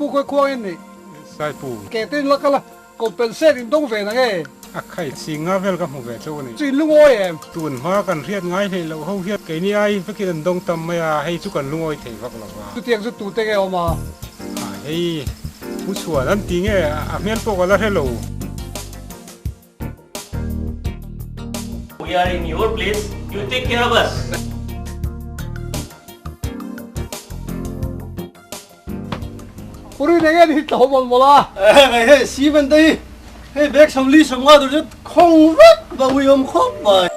pu khawi khuang in nih? Saipu. Ke te in la kal a, compensate in dawng ve na nge? A khai ching nga vel ka hmu ve chauh a ni. Chu in lungawi em? Tun hma kan hriat ngai hlei loh ho hian keini ai vekin an dawng tam mai a, hei chu kan lungawi thei vak lo va. Chutiang chu tute nge awm a? A hei Pu Chhuan an ti nge a hmel pawh ka la hre lo. We are in your place, you take care of us. Puri nei nge ni tlo mawlh mawlh a. Hei hei Steven te hi hei bag 40 50 tur chu khawng vek va ui awm khawp mai.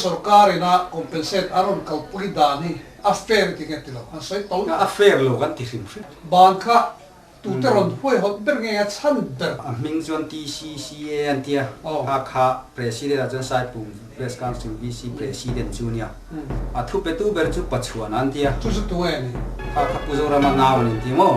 Sorkar ina compensate a rawn kalpui dan hi a fair ti nge ti lo an sawi tawlh. A fair lo kan ti hrim hrim. Ban kha Tute rawn huaihawt ber nge a chhan ber? A hming chuan TCCA an tia, a kha President ah chuan Saipum Press Council VC President chu nia. A thupetu ber chu Pachuan an tia. Chu chu tu nge ni? Kha kha Pu Zorama nau an inti maw?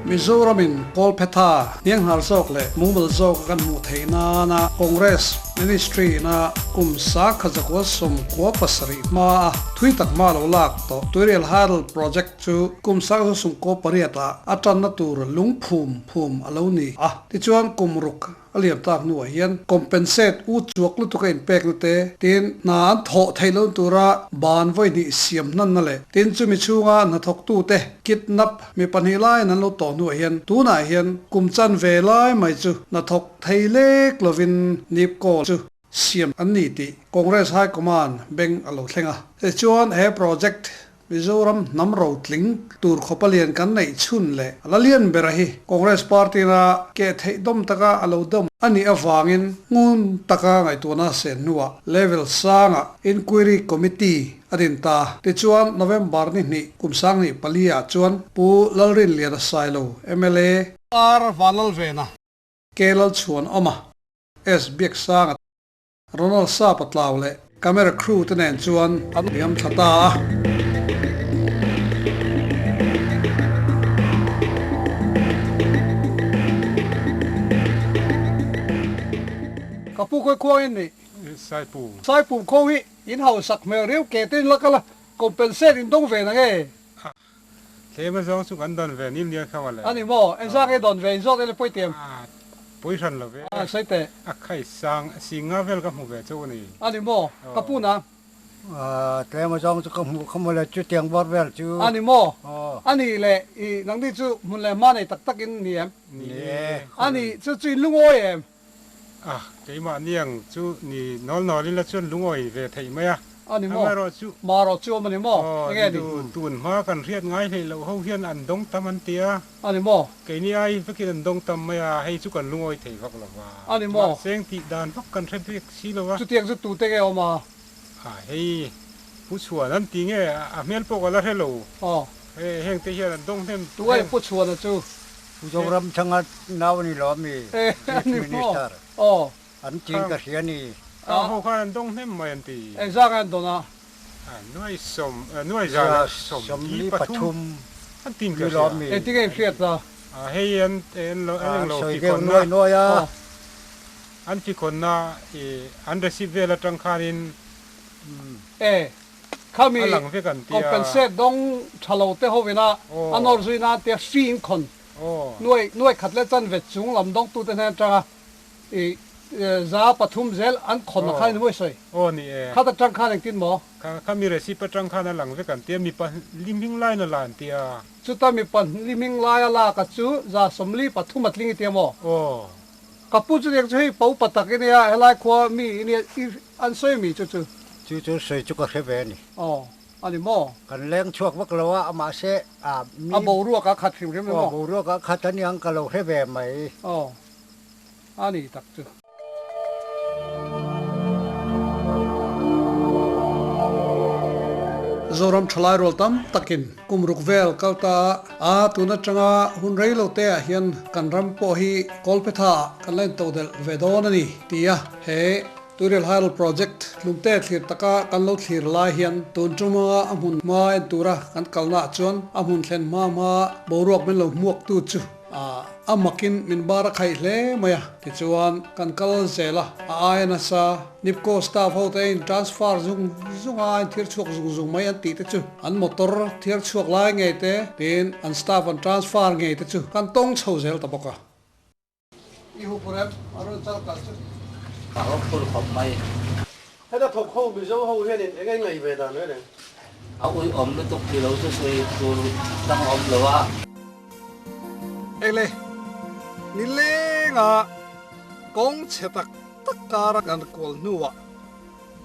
Mizoramin Kawlphetha, hnianghnar zawk leh mumal zawk a kan hmuh theih nana Congress Ministry ina kum 1997 hmaa thui tak hma lo lak tawh Tuirial Hydel Project chu kum 1998 ah a tanna tur lungphum phum a lo ni a. Tichuan kum ruk A liam tak hnuah hian compensate u chuak lutuk a inpekna te, tin hna an thawh theih loh tura ban vawi hnih siam hnanna leh tin chumi chhunga hnathawktute kidnap mi pahnih laiin an lo tawh hnuah hian tunah hian kum chan ve lai mai chu hnathawk thei lek lovin Nipco chu siam an ni tih Congress High Command beng a lo thleng a. Tichuan he project Mizoram hnam rotling tur khawpa lian kan neih chhun leh a la lian ber a hi Congress Party na keh theih dawm taka a lo dawm a nih avangin ngun taka ngaihtuahna sen hnuah level sangah Inquiry Committee a din ta. Tichuan November ni hnih kum 2004 ah chuan Pu Lalrinliana Sailo mla, R Vanlalvena, K Lalchhuanawma, S Biaksanga, Ronald Sapa tlau leh camera crew te nen chuan an liam thla ta a. Ka pu khawi khuang in nih? Saipu. Saipu kho hi in hausak hmel riau ke te in la kal a, compensate in dawng ve na nge? Tlem a zawng chu kan dawn ve nim lian kha mawle. A ni maw? Engzah nge dawn ve? Inzawt ele pawi tiam. A pawi hran lo ve. A sawi teh. A khai sang singa vel ka hmu ve chauh a ni. A ni maw? Ka pu na. Tlem a zawng chu ka hmuh kha mawle chu tiang bawr vel chu. A ni maw? A nih leh i nangni chu hmun leh hma nei tak tak in ni em? Ni e. A nih chu chu in lungawi em? A, keimah niang chu ni nawl nawl ila chuan lungawi ve theih mai a. A ni maw? Amaherawh chu. Marawh chu awm a ni maw? Enge ni? Aw, tun hma kan hriat ngai hlei loh ho hian an dawng tam an ti a. A ni maw? Keini ai vekin an dawng tam mai a, hei chu kan lungawi thei vak lo va. A ni maw? Mahse eng tih dan vak kan hre bik si lo a. Chutiang chu tute nge awm a? A, hei Pu Chhuan an ti nge a hmel pawh ka la hre lo. Aw. Hei heng te hian an dawng hnem. Tu nge Pu Chhuana chu? Zoram changa nau a ni lo ami, Chief Minister an tin ka hria ni. Ang ho khan an dawng hnem mai an ti. Engzah nge an dawn a? Nuai sawm, nuai za leh 43 an tin ka hria. Engtin nge in hriat a? Hei an an englo fikhawnna, an fikhawnna an receipt vel atang khanin. E. Khami compensate dawng tha lo te hovin a a nawr zui nan tia hri in khawn nuai nuai khat leh chanve chung lam dawng tute hnen atanga i 300 zel an khawn a khan in mawi sawi khat atang khan engtin maw? Khami receipt atang khan a lang vek an tia mipa limhing lain a la an tia. Chuta mipa limhing laia lak a chu 73 a tling i tia maw? Ka pu chu nek chu hei pa upa tak i nia helai khua mi i nia i an sawi mi chu chu. Chu chu sawi chu ka hre ve a ni. Aw a ni maw? Kan leng chhuak vak lo a mahse a mi. A boruak a khat hrim hrim emaw? Aw boruak a khat a niang ka lo hre ve mai. Aw a ni tak chu. Zoram thalai rual tam takin kum ruk vel kal ta a, tun atanga hun rei lo te ah hian kan ram pawh hi Kawlphetha ah kan la intodelh ve dawn a ni tia he. Tuirial Hydel Project tlumte thlir taka kan lo thlir lai hian tun tuma a hmun hma en tura kan kalnaah chuan a hmun thlen hma hma boruak min lo hmuak tu chu a makin min bar a khaih hle mai a. Tichuan kan kal zel a, a aia nasa Nipco staff ho te in transfer zung zung a, in thir chhuak zung zung mai an tih te chu an motor thiar chhuak lai ngei te tiin an staff an transfer ngei te chu kan tawng chho zel ta bawk a. I hu purem a rawn chal kal chu. A rawn phur khawp mai. Heta thawk ho Mizo ho hianin eng eng ngaih ve dan reng reng? A uiawm lutuk ti lo chu sawi tur dang a awm lo a. Ele, nilenga kawng chhe tak tak kara kan kual hnuah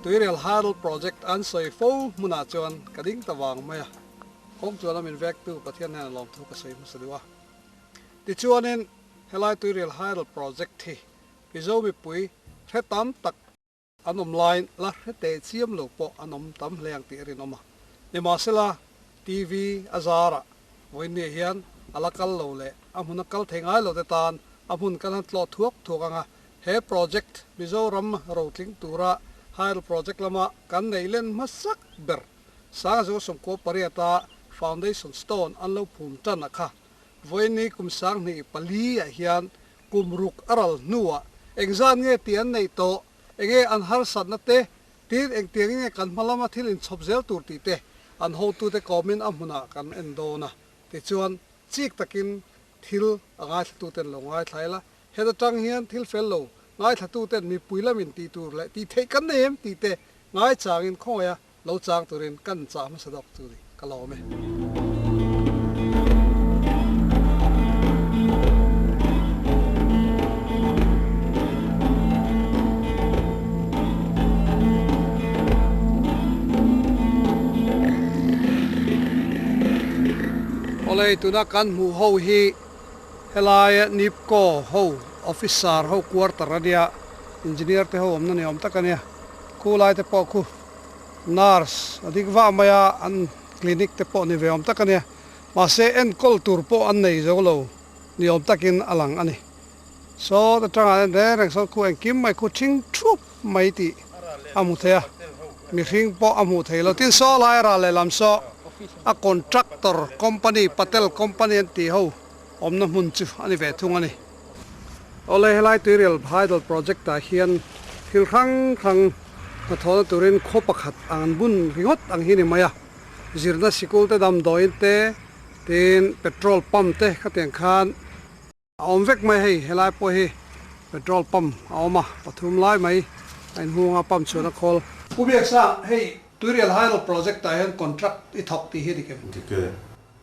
Tuirial Hydel Project an sawi fo hmunah chuan ka ding ta vang mai a, kawng chuan a min vektu Pathian hnenah lawmthu ka sawi hmasa duh a. Tichuanin helai Tuirial Hydel Project hi Mizo mipui hre tam tak an awm laiin la hre teh chiam lo pawh an awm tam hle ang tih a rinawm a. Nimahsela TV a zarah vawiinniah hian a la kal lo leh a hmun a kal thei ngai lo te tan a hmun kan han tlawh thuak thuak ang a, he project Mizoram rotling tura Hydel Project lama kan neih len hmasak ber 1998-a Foundation Stone an lo phum tan a kha Vawiini kum 2004 ah hian kum ruk a ral hnuah engzat nge tih an neih tawh, enge an harsatna te, tin engtiangin nge kan hma lama thil inchhawp zel tur tih te an hotute kawmin a hmunah kan en dawn a. Tichuan, chik takin thil a ngaithlatuten lo ngaithla ila, heta tang hian thil fel lo ngaithlatuten mipui lamin tih tur leh tih theih kan nei em tih te ngaichangin khawngaih a Lo chang turin kan chah hmasa dawk chu ni ka lawm e. Awlei tuna kan hmuh ho hi helai Nipco ho officer ho quarter ania engineer te ho awmna ni awm tak ania khulai te pawh khu Nurse a dik vah mai a, an clinic te pawh ni ve awm tak a nia. Mahse enkawl tur pawh an nei zo lo ni awm takin a lang a ni. Saw ta tangah hian reng reng sawn khu engkim mai khu thing thup mai tih a hmu thei a, mihring pawh a hmuh thei lo. Tin saw lai a ral lehlam saw a contractor company Patel company an tih ho awmna hmun chu a ni ve thung a ni. Awle helai Tuirial Hydel Project ah hian thil hrang hrang hnathawhna turin khaw pakhat ang an bun ringawt ang hi ni mai a, zirna sikul te damdawiin te tin petrol pump te khatiang khan a awm vek mai hei helai pawh hi petrol pump a awm a pathum lai mai a inhung a pump chhuahna khawl. Pu Biaksang, hei Tuirial Hydel Project ah hian contract i thawk tih hi dik em? Dik e.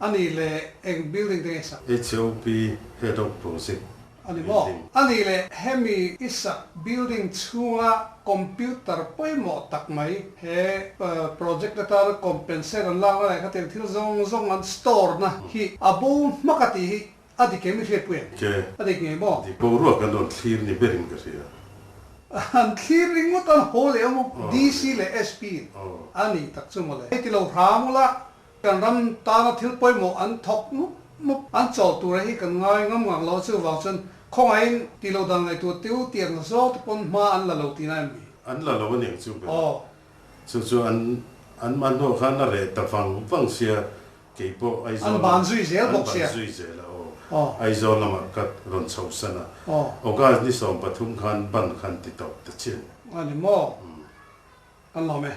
A nih leh eng building te nge sak? HOP Head of Project A ni maw? A nih leh hemi i sak building chhunga computer pawimawh tak mai he project atana compensate an lakna leh khatiang thil zawng zawng an store na hi a bo hmak a tih hi a dik em i hriatpui em? Ke. A dik ngei maw? Dik. Boruak an rawn thlir ni berin ka hria. An thlir ringawt an haw leh awm aw, DC leh SP in a nih tak chu mawle. Hei ti lo hram ula Kan ram tana thil pawimawh an thawk mup mup, an chawl tura hi kan ngai ngam ngang lo, chuvang chuan khawngaihin ti lo dan ngaihtuah tiu tiang zawk te pawn hma an la lo tihna em ni? An la lo aniang chu ber. Chu chu an an mahnuah khan a reh ta vang vang sia, kei pawh Aizawl An ban zui zel bawk sia. An ban zui zel a aw. Aizawl lamah ka rawn chho san a. August ni 13 khan ban khan ti tawp ta chian. A ni maw? Kan lawm e.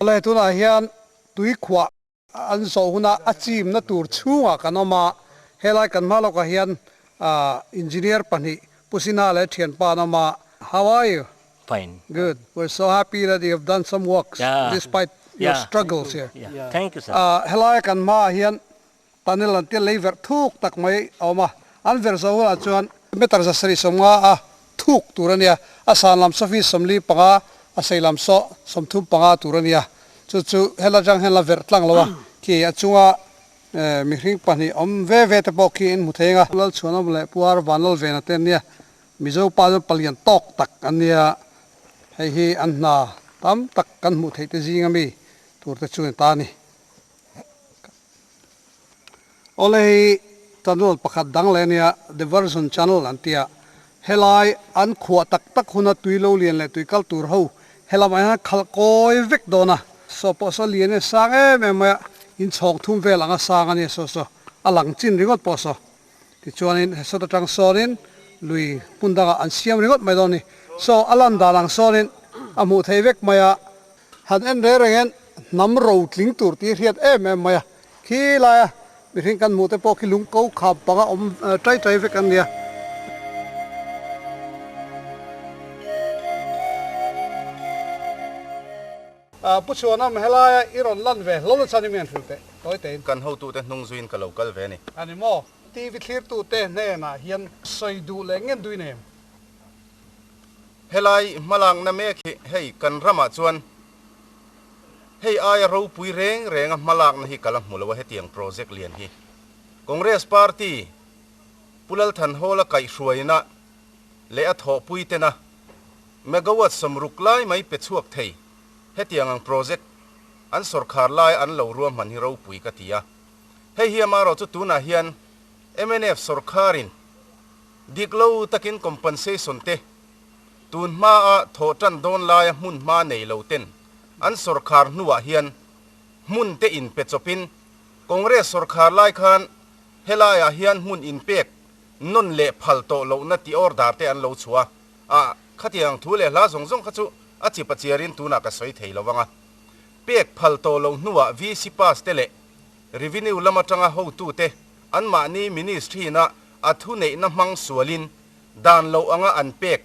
Awle tunah hian tuikhuah An zawh huna a chimna tur chhungah kan awm a, helai kan hma lawkah hian engineer pahnih Pu Sinha leh thianpa an awm a. How are you? Fine. Good. We're so happy that you have done some works despite your struggles here. Thank you sir. Helai kan hmaah hian tunnel an tia lei verh thuk tak mai a awm a, an verh zawh hunah chuan meter 750 a thuk tur a nia, a san lam saw feet 45, a sei lam saw 35 tur a nia. Chu chu hela atang hian la verh tlang lo a, khi a chunga Mihring pahnih awm ve ve te pawh khi in hmu thei ang a. Lalchhuanawm leh Puar Vanlalvena te an nia. Mizo pa chu palian tawk tak an nia. Hei hi an hna tam tak kan hmuh theih te zinga mi tur te chu ni ta a ni. Awle hei channel pakhat dang leh a nia, Diversion Channel an tia. Helai an khuah tak tak huna tui lo lian leh tui kal tur ho helamah hian khalh kawi vek dawn a. Saw pawh saw lian in sang em em mai a, inchhawng thum vel anga sang a nia saw saw a lang chin ringawt pawh saw. Tichuanin he sawt atang sawnin lui hmun dangah an siam ringawt mai dawn a ni. Saw a lan dan ang sawnin a hmuh theih vek mai a, han en reng rengin hnam ro tling tur tih hriat em em mai a. Khi laia mihring kan hmuh te pawh khi lung ko kham panga awm tai tai vek an nia. Pu Chhuanam, helaia i rawn lan ve hlawlh chuan i mi an hrilh teh tawi tein. Kan hotute hnung zuiin ka lo kal ve a ni. A ni maw? TV thlirtute hnenah hian sawi duh leh ngen duin em? Helai hmalakna mek hi hei kan ramah chuan hei aia ropui reng renga hmalakna hi ka la hmu lo a hetiang project lian hi. Congress Party Pu Lalthanhawla kaihhruaina leh a thawhpui tena megawatt 60 lai mai pe chhuak thei hetiang ang project an sawrkhar lai an lo ruahman hi ropui ka ti a. Hei hi amarawh chu tunah hian mnf sawrkharin dik lo takin compensation te tun hmaa thawh tan dawn laia hmun hma nei lo ten an sawrkhar hnuah hian hmun te in pe chawpin Congress sawrkhar lai khan helaiah hian hmun inpek nawn leh phal tawh lohna tih order te an lo chhuah a, khatiang thu leh hla zawng zawng kha chu a chip a chiarin tunah ka sawi thei lo vang a. Pek phal tawh loh hnuah VC pass te leh Revenue lam atanga hotute anmahni ministry-na a thuneihna hmang sualin dan loh anga an pek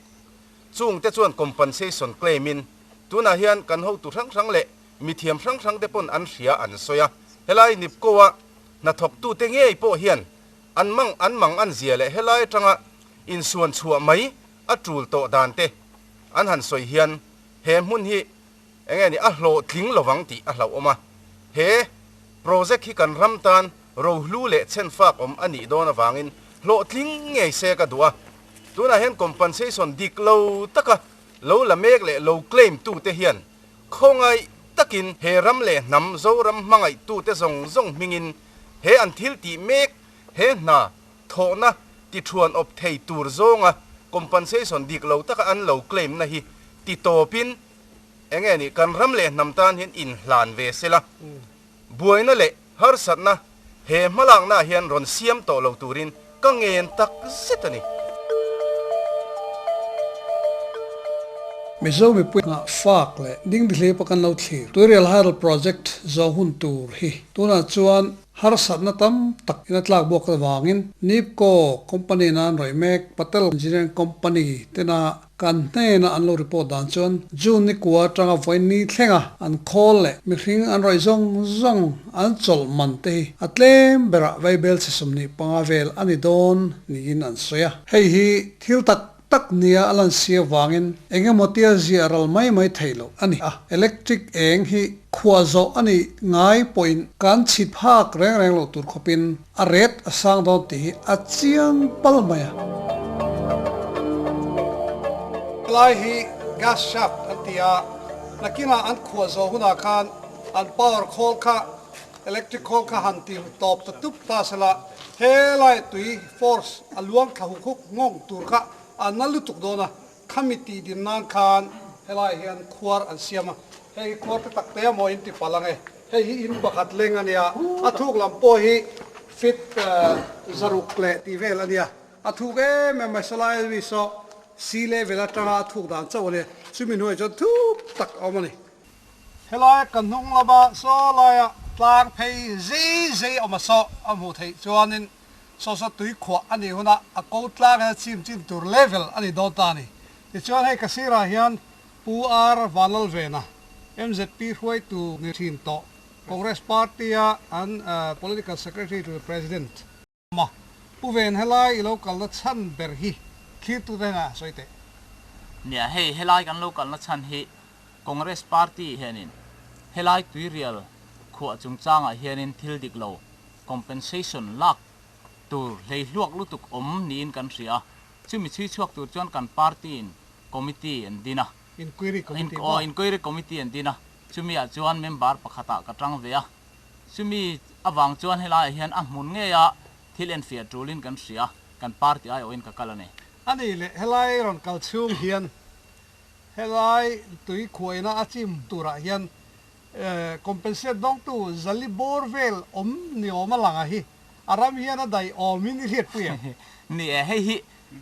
chungte chuan compensation claim-in tunah hian kan hotu hrang hrang leh mithiam hrang hrang te pawn an hria an sawi a. Helai Nipco-a hnathawktute ngei pawh hian an mang an mang an zia leh helai atanga insuan chhuah mai a tul tawh dan te an han sawi hian he hmun hi enge ni a hlawhtling lovang tih a hlauhawm a. He project hi kan ram tan rohlu leh chhenfak awm a nih dawn avangin hlawhtling ngei se ka duh a. Tunah hian compensation dik lo taka lo la mek leh lo claim tute hian khawngaih takin he ram leh hnam Zoram hmangaihtute zawng zawng hmingin he an thil tih mek he hna thawhna tithuan awp thei tur zawnga compensation dik lo taka an lo claim na hi ti tawpin enge ni kan ram leh hnam tan hian inhlan ve sela buaina leh harsatna he hmalakna ah hian rawn siam tawh lo turin ka ngen tak zet a ni. Mizo mipui nghah fak leh dingdihlei pawh kan lo thlir. Tuirial Hydel Project zawh hun tur hi tunah chuan harsatna tam tak in a tlak buak avangin Nipco company in an rawih mek Patel Engineering Company tena kan hnena an lo report dan chuan June ni kua atanga vawiin ni thlenga an khawl leh mihring an rawih zawng zawng an chawlh man te hi a tlem berah vaibel chhe 25 vel a ni dawn niin an sawi a. Hei hi thil tak tak nia a lan si avangin eng emaw tia ziah ral mai mai theih loh a ni a. Electric eng hi khuah zawh a nih ngai pawhin kan chhit phak reng reng loh tur khawpin a ret a sang dawn tih hi a chiang pal mai a. Helai hi gas shaft an ti a, nakinah an khuah zawh hunah khan an power khawl kha Electric khawl kha han ti tawp ta tup ta sela, helai tui force a luang thla huk huk nghawng tur kha a na lutuk dawn a, khami tih din nan khan helai hian khuar an siam a, hei hi khuar te tak te amaw in ti palh ang e, hei hi in pakhat leng a nia, a thuk lam pawh hi feet 600 leh tih vel a nia, a thuk em em mai sawlai a mi saw sea level atanga a thuk dan chauh a nia, chumi hnuaiah chuan thuk tak a awm a ni. Helai kan hnung lama saw laia tlang phei zei zei awm a saw a hmuh theih chuanin saw saw tui khuah a nih hunah a ko tlang hian chim chin tur level a ni dawn ta a ni. Tichuan hei ka sirah hian Pu R Vanlalvena, MZP hruaitu ni thin tawh, Congress Party-a an Political Secretary to the President, Ma, Pu Ven helai i lo kalna chhan ber hi thlirtu te hnenah sawi teh. Nia, hei helai kan lo kalna chhan hi Congress Party hianin helai tuirial khuah chungchangah hianin thil dik lo compensation lak tur hlei hluak lutuk awm niin kan hria a, chumi chhui chhuak tur chuan kan party in committee an din a. Inquiry committee maw? Aw, inquiry committee an din a, chumi ah chuan member pakhat ah ka tang ve a, chumi avang chuan helai ah hian a hmun ngei a thil enfiah tulin kan hria a, kan party aiawhin ka kal a ni. A nih leh helai rawn kal chhung hian helai tui khuaina a chim turah hian Compensate dawngtu Zali bawr vel awm ni awm a lang a hi a ram hian a daih awmin i hriat pui em? Ni e, hei hi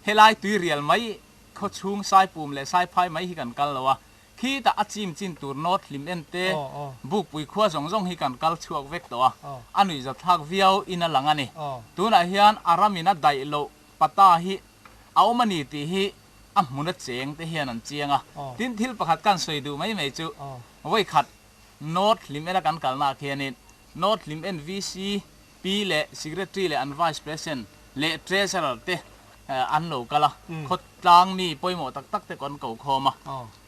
helai tuirial mai khaw chhung Saipum leh Saiphai mai hi kan kal lo a, khitah a chim chin tur nawt hlim en te, Bukpui khua zawng zawng hi kan kal chhuak vek tawh a, a nuihzathlak viau in a lang a ni. Tunah hian a ramin a daih loh pata hi a awm a ni tih hi a hmun a cheng te hian an chiang a. Tin, thil pakhat kan sawi duh mai mai chu vawikhat North Hlim ena kan kalna ah khianin North Hlim en VC, P leh Secretary leh an Vice President leh Treasurer te an lo kal a, khawtlang mi pawimawh tak tak te kan ko khawm a.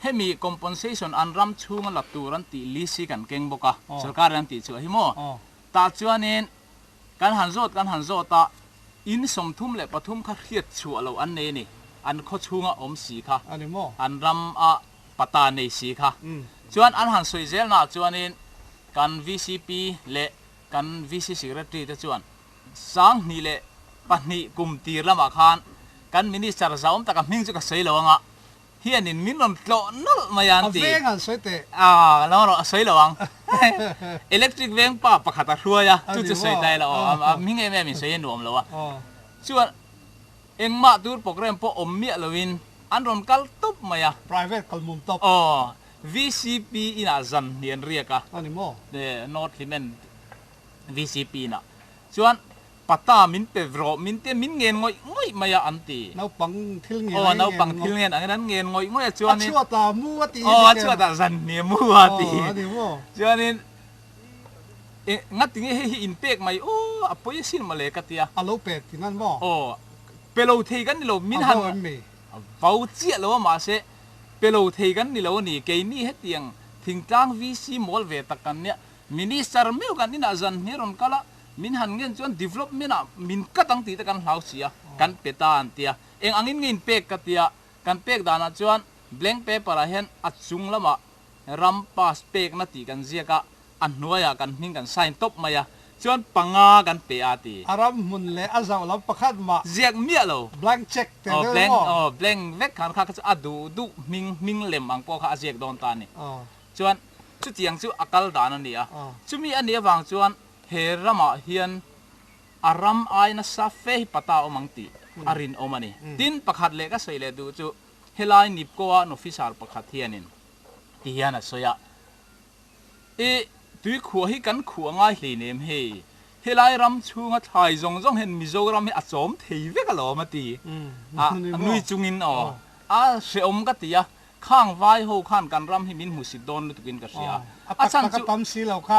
Hemi compensation an ram chhunga la tur an tih list hi kan keng bawk a, sorkar in an tih chhuah hi maw? Tah chuanin Kan han zawt kan han zawt a, in 33 kha hriat chhuah loh an nei a ni. An khaw chhunga awm si kha, an ram a pata nei si kha. Chuan an han sawi zelnaah chuanin kan vcp leh kan VC Secretary te chuan 2002 kum tir lamah khan kan Minister zauam taka hming chu ka sawi lo anga, Hianin min rawn tlawh nawlh mai a an ti. A veng an sawi teh. Aaa lo rawh a sawi lo ang. Electric veng pa pakhat a hruai a, chu chu sawi ta ila aw, a hming em em in sawi a nuam lo a. Chuan engmah tur program pawh awm miah loin an rawn kal tawp mai a. Private kal mum tawp. Aw, VCP inah zan hnih an riak a. A ni maw? North Hlimen VCP inah. Chuan Pata min pe rawh, min te min ngen ngawih ngawih mai a an ti. Naupang thil ngen angin ngen Naupang thil ngen angin an ngen ngawih ngawih a chuanin. A chhuatah mu a ti hi Aw a chhuatah zan hnih mu a ti. Aw a ni maw? Chuanin e ngati nge hei hi in pek mai aw a pawi asin mawle ka tia. A lo pe ti nan maw? Aw pe lo thei kan ni lo min han. A vau em mi? A vau chiah lo a mahse pe lo thei kan ni lo a ni keini hetiang thingtlang VC mawl ve tak kan nia Minister meuh kan inah zan hnih rawn kal a. Min han ngen chuan development ah min cut ang tih te kan hlau si a, kan pe ta an ti a. Eng angin nge in pek ka ti a, kan pek danah chuan blank paper ah hian a chung lamah ram pass pekna tih kan ziak a, a hnuaiah kan hming kan sign tawp mai a, chuan panga kan pe a ti. A ram hmun leh a zauh lam pakhat mah. Ziak miah lo. Blank check te vel maw? Aw blank vek khan kha kha chu a duh duh hming hming lem ang pawh kha a ziak dawn ta a ni. Chuan chutiang chu a kal dan a ni a, chumi a nih avang chuan He ramah hian a ram ai nasa fe hi pata awm ang tih a rinawm a ni. Tin, pakhat leh ka sawi leh duh chu helai Nipko-a an officer pakhat hianin ti hian a sawi a, I tuikhuah hi kan khuah ngai hleinem hei, helai ram chhunga thlai zawng zawng hian Mizoram hi a chawm thei vek alawm a ti a, nui chungin aw a hrehawm ka ti a, Khang vai ho khan kan ram hi min hmusit dawn lutuk in ka hria. A tak tak a tam si lo kha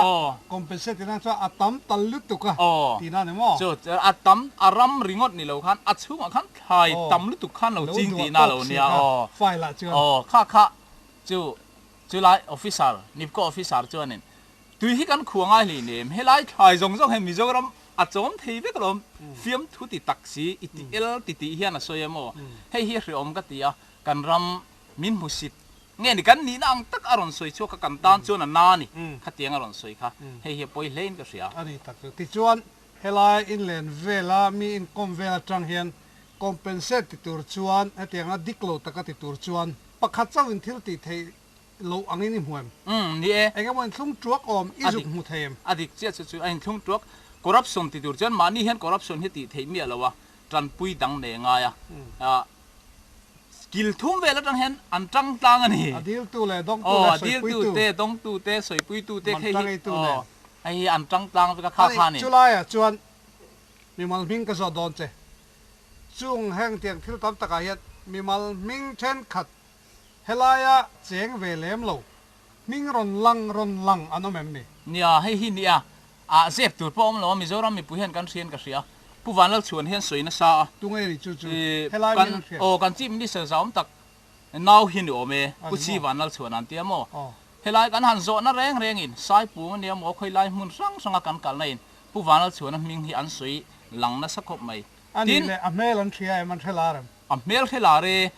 compensate tina chuan a tam tal lutuk a tina ni maw? Chu a tam a ram ringawt ni lo khan a chhungah khan thlai tam lutuk khan lo ching tihna lo nia aw. File ah chuan. Aw kha kha chu chulai officer Nipco officer chuanin tui hi kan khua ngai hlei nem helai thlai zawng zawng hian Mizoram a chawm thei vek alawm fiamthu ti tak si i ti el ti tih hian a sawi em aw hei hi hreawm ka ti a. Kan ram min hmusit nge ni kan nihna ang tak a rawn sawi chhuak kha kan tan chuan a na a ni khatiang a rawn sawi kha hei hi a pawi hlein ka hria. A ni tak chu. Tichuan helai inlen vela mi inkawm vel atang hian compensate ti tur chuan hetianga dik lo taka ti tur chuan pakhat chauhin thil tih theih loh angin i hmu em? Umm ni e. Eng emaw inthlung tuak awm i zuk hmu thei em? A dik chiah chu chu a inthlung tuak. Corruption ti tur chuan mahni hian corruption hi tih theih miah lo a, tanpui dang nei a ngai a. Kil thum vel atang hian an tang tlang a ni. A diltu leh dawngtu leh sawipuitu. Aw, a diltu te, dawngtu te, sawipuitu te khei hi, aw, hei hi an tang tlang vek a kha kha a ni. Ani, chulaiah chuan mimal hming ka zawt dawn che. Chung heng tiang thil tam takah hian mimal hming thenkhat helaia cheng ve lem lo, hming rawn lang rawn lang an awm em ni? Nia, hei hi nia, Ah zep tur pawh awm lo a, Mizoram mipui hian kan hriain ka hria. Pu Vanlalchhuan hian sawi nasa a. Tunge ni chu chu? Helai mi an hria. Aw kan Chief Minister zauam tak nau hi ni awm e, Pu Chi Vanlalchhuan an tia maw? Helai kan han zawhna reng rengin Saipum ania maw khawilai hmun hrang hranga kan kalna in Pu Pu Vanlalchhuana hming hi an sawi lang nasa khawp mai. A nih leh a hmel an hria em an hre lar em? A hmel hre lar e,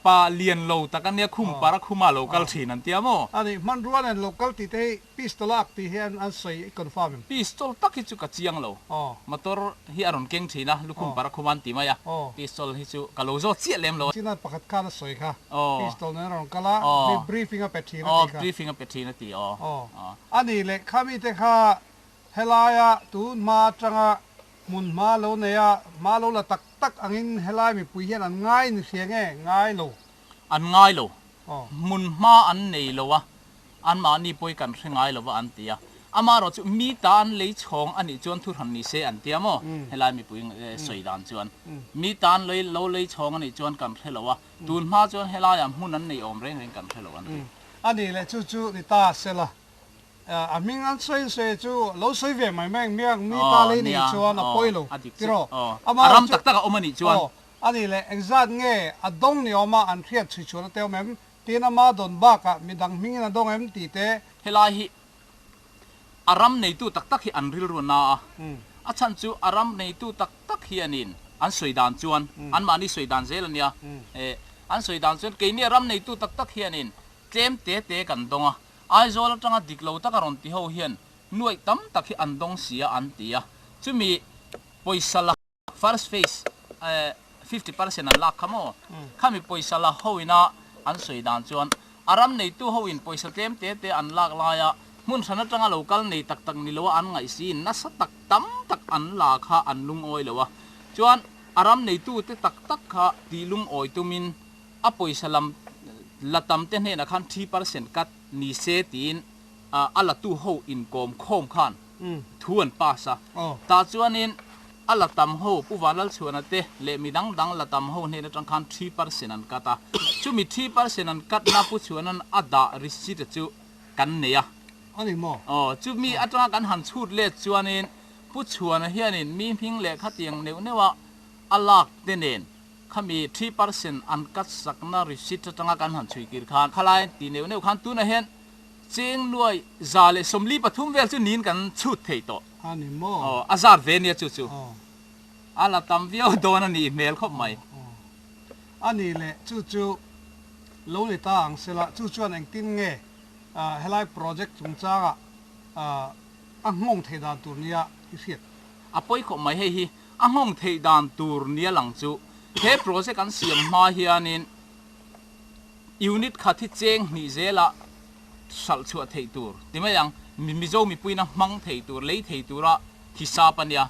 pa lian lo tak a nia khum par a khuma lo kal thin an tia maw? A nih, hmanrua nen lo kal tih te hi pistol a ak tih hi an sawi i confirm em? Pistol tak hi chu ka chiang lo, motor hi a rawn keng thin a, lukhum par a khuma an ti mai a, pistol hi chu ka lo zawt chiah lem lo. China pakhat khan a sawi kha, pistol nen a rawn kal a, briefing a pe thin a ti kha. Briefing a pe thin a ti aw. A nih leh khami te kha Helaia tun hma atanga hmun hma lo nei a, hma lo la tak tak angin helai mipui hian an ngai ni hria nge? Ngai lo. An ngai lo. Hmun hma an nei lo a, anmahni pawi kan hre ngai lo va an ti a. Amaherawh chu mi ta an lei chhawng a nih chuan thuhran ni se an ti a maw? Helai mipui sawi dan chuan mi ta an lo lei chhawng a nih chuan kan hre lo a, tun hma chuan helaiah hmun an nei awm reng reng kan hre lo an ti. A nih leh chu chu ni ta sela. A hming an sawi sawi chu lo sawi ve mai mai ang miang mi ta lei nih chuan a pawi lo tiraw a ram tak tak a awm a nih chuan a nih leh engzat nge a dawng ni awm a an hriat chhui chhuah na te awm em tin ama dawn bakah midang hmingin a dawng em tih te. Helai hi a ram neitu tak tak hi an rilru na a, a chhan chu a ram neitu tak tak hianin an sawi dan chuan anmahni sawi dan zel a nia, an sawi dan chuan keini a ram neitu tak tak hianin tlem te te kan dawng a, Aizawl atanga dik lo taka rawn ti ho hian nuaih tam tak hi an dawng si a an ti a, chumi pawisa la first phase 50% an lak kha maw? Khami pawisa la ho ina an sawi dan chuan a ram neitu ho in pawisa tlem te te an lak laia hmun hran atanga lo kal nei tak tak ni loa an ngaih si in nasa tak tam tak an la kha an lungawi lo a, chuan a ram neitu te tak tak kha tih lungawi tumin a pawisa lam la tam te hnenah khan 3% cut ni se tiin a latu ho inkawm khawm khan thu an pass a. Tah chuanin a la tam ho Pu Vanlalchhuana te leh mi dang dang la tam ho hnen atang khan 3% an cut a. Chumi 3% an cut na Pu Chhuana'n a dah receipt chu kan nei a. A ni maw? Aw, chumi atanga kan han chhut let chuanin Pu Chhuana hianin mi hming leh khatiang neuh neuha a lak te nen Khami 3% an cut sakna receipt atanga kan han chhui kir khan khalai tih neuh neuh khan tunah hian cheng nuai 143 vel chu niin kan chhut thei tawh. A ni maw? Aw, a zat ve nia chu chu. A la tam viau dawn a nih hmel khawp mai. A ni leh chu chu lo ni ta ang sela chu chuan engtin nge helai project chungchanga a nghawng theih dan tur nia i hriat? A pawi khawp mai hei hi. A nghawng theih dan tur nia lang chu he project an siam hma hianin unit khat hi cheng hnih zela hralh chhuah theih tur ti mai ang, Mizo mipuiin a hmang thei tur, lei thei tura hisap a nia.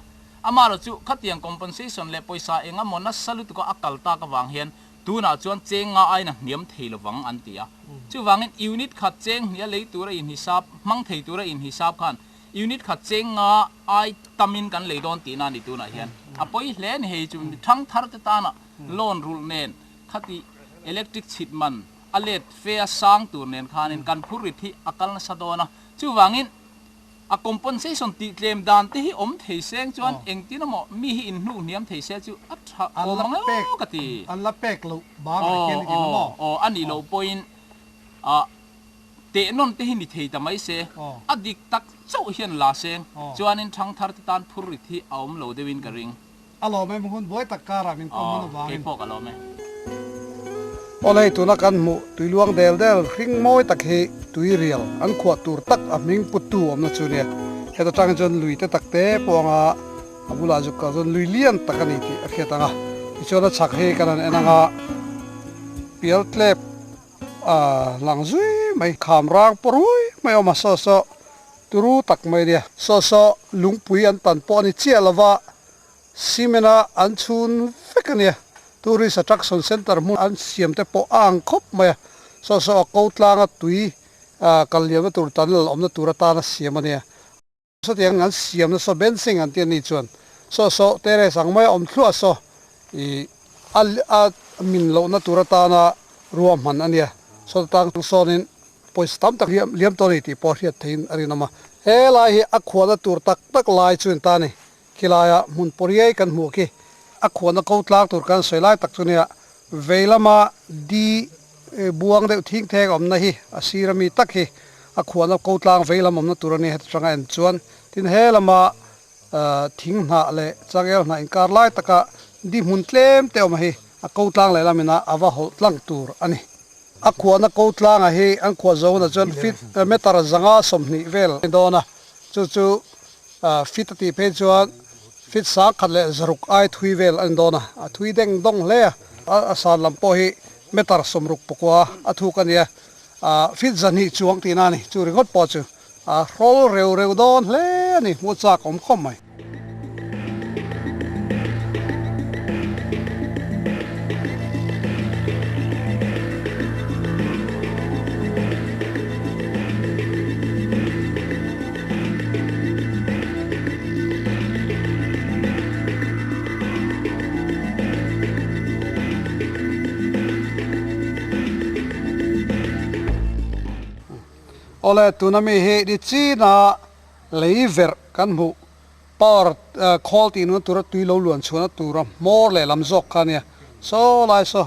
Amaherawh chu khatiang compensation leh pawisa eng emaw nasa lutuka a kal tak avang hian tunah chuan cheng nga aiin a hniam thei lovang an ti a. Chuvangin unit khat cheng hnih a lei tura inhisap, hmang thei tura inhisap khan Unit khat cheng nga ai tamin kan lei dawn tihna a ni tunah hian. A pawi hle a ni hei chu thang thar te tana loan rulh nen khati electric chhit man a let fe a sang tur nen khanin kan phur rit hi a kal nasa dawn a. Chuvangin a compensation tih tlem dan te hi awm thei seng chuan engtin emaw mi hi inhnuh hniam thei se chu a tha awm ang emaw ka ti. An la pek loh bangah hian i ti lo maw? Aw aw a nih loh pawhin ah. Teh nawn te hi ni thei ta mai se, a dik tak chauh hian la seng, chuanin thangthar te tan phur rit hi a awm lo deuhin ka ring. A lawm em hun buai tak karah min kawm hun avangin. Kei pawh ka lawm e. Aw hei tuna kan hmuh tuiluang del del hring mawi tak hi tuirial an khuah tur tak a hming puttu awmna chu nia. Heta tang hi chuan lui te tak te pawh anga a bulah zuk kal chuan lui lian tak a ni tih a hriat ang a. Tichuan a chhak hi kan han en anga pial tlep A lang zui mai kham rang pawrui mai awm a saw saw turu tak mai nia. Saw saw lungpui an tan pawh a ni chiah lova cement a an chhun vek a nia. Tourist attraction centre hmun an siam te pawh a ang khawp mai a. Saw saw a ko tlanga tui kal liamna tur tunnel awmna tur atana siam a nia. Sawtiang an siam nasa bensing an ti a ni chuan saw saw terrace ang mai a awm thluah saw ih a a min lohna tur atana ruahman a nia. Saw tang sawnin pawisa tam tak liam liam tawh a ni tih pawh a hriat theihin a rinawm a. He lai hi a khuahna tur tak tak lai chu in ta a ni. Khilaia hmun pawriai kan hmuh khi a khuahna ko tlang tur kan sawi lai tak chu nia vei lama di buang deuh thing theng awmna hi a sir ami tak hi a khuahna ko tlang vei lam awmna tur a ni heti tanga en chuan tin he lama Thing hnah leh changel hnah inkar lai taka di hmun tlem te awm hi a ko tlang leh lamina a va hawlh tlang tur a ni. A khuahna ko tlangah hi an khuah zohna chuan feet meter 120 vel a ni dawn a, chu chu feet a tih phei chuan feet 1600 ai thui vel a ni dawn a, a thui deng dawng hle a, a san lam pawh hi meter 69 a thuk a ni a, feet 200 chuang tihna a ni, chu ringawt pawh chu a hrawl reu reu dawn hle a ni, hmuh chak awm khawp mai. Awle tuna mi hi ni china lei verh kan hmuh power khawl tih nuna tura tui lo luan chhuahna tura hmawr leh lam zawk kha ania saw lai saw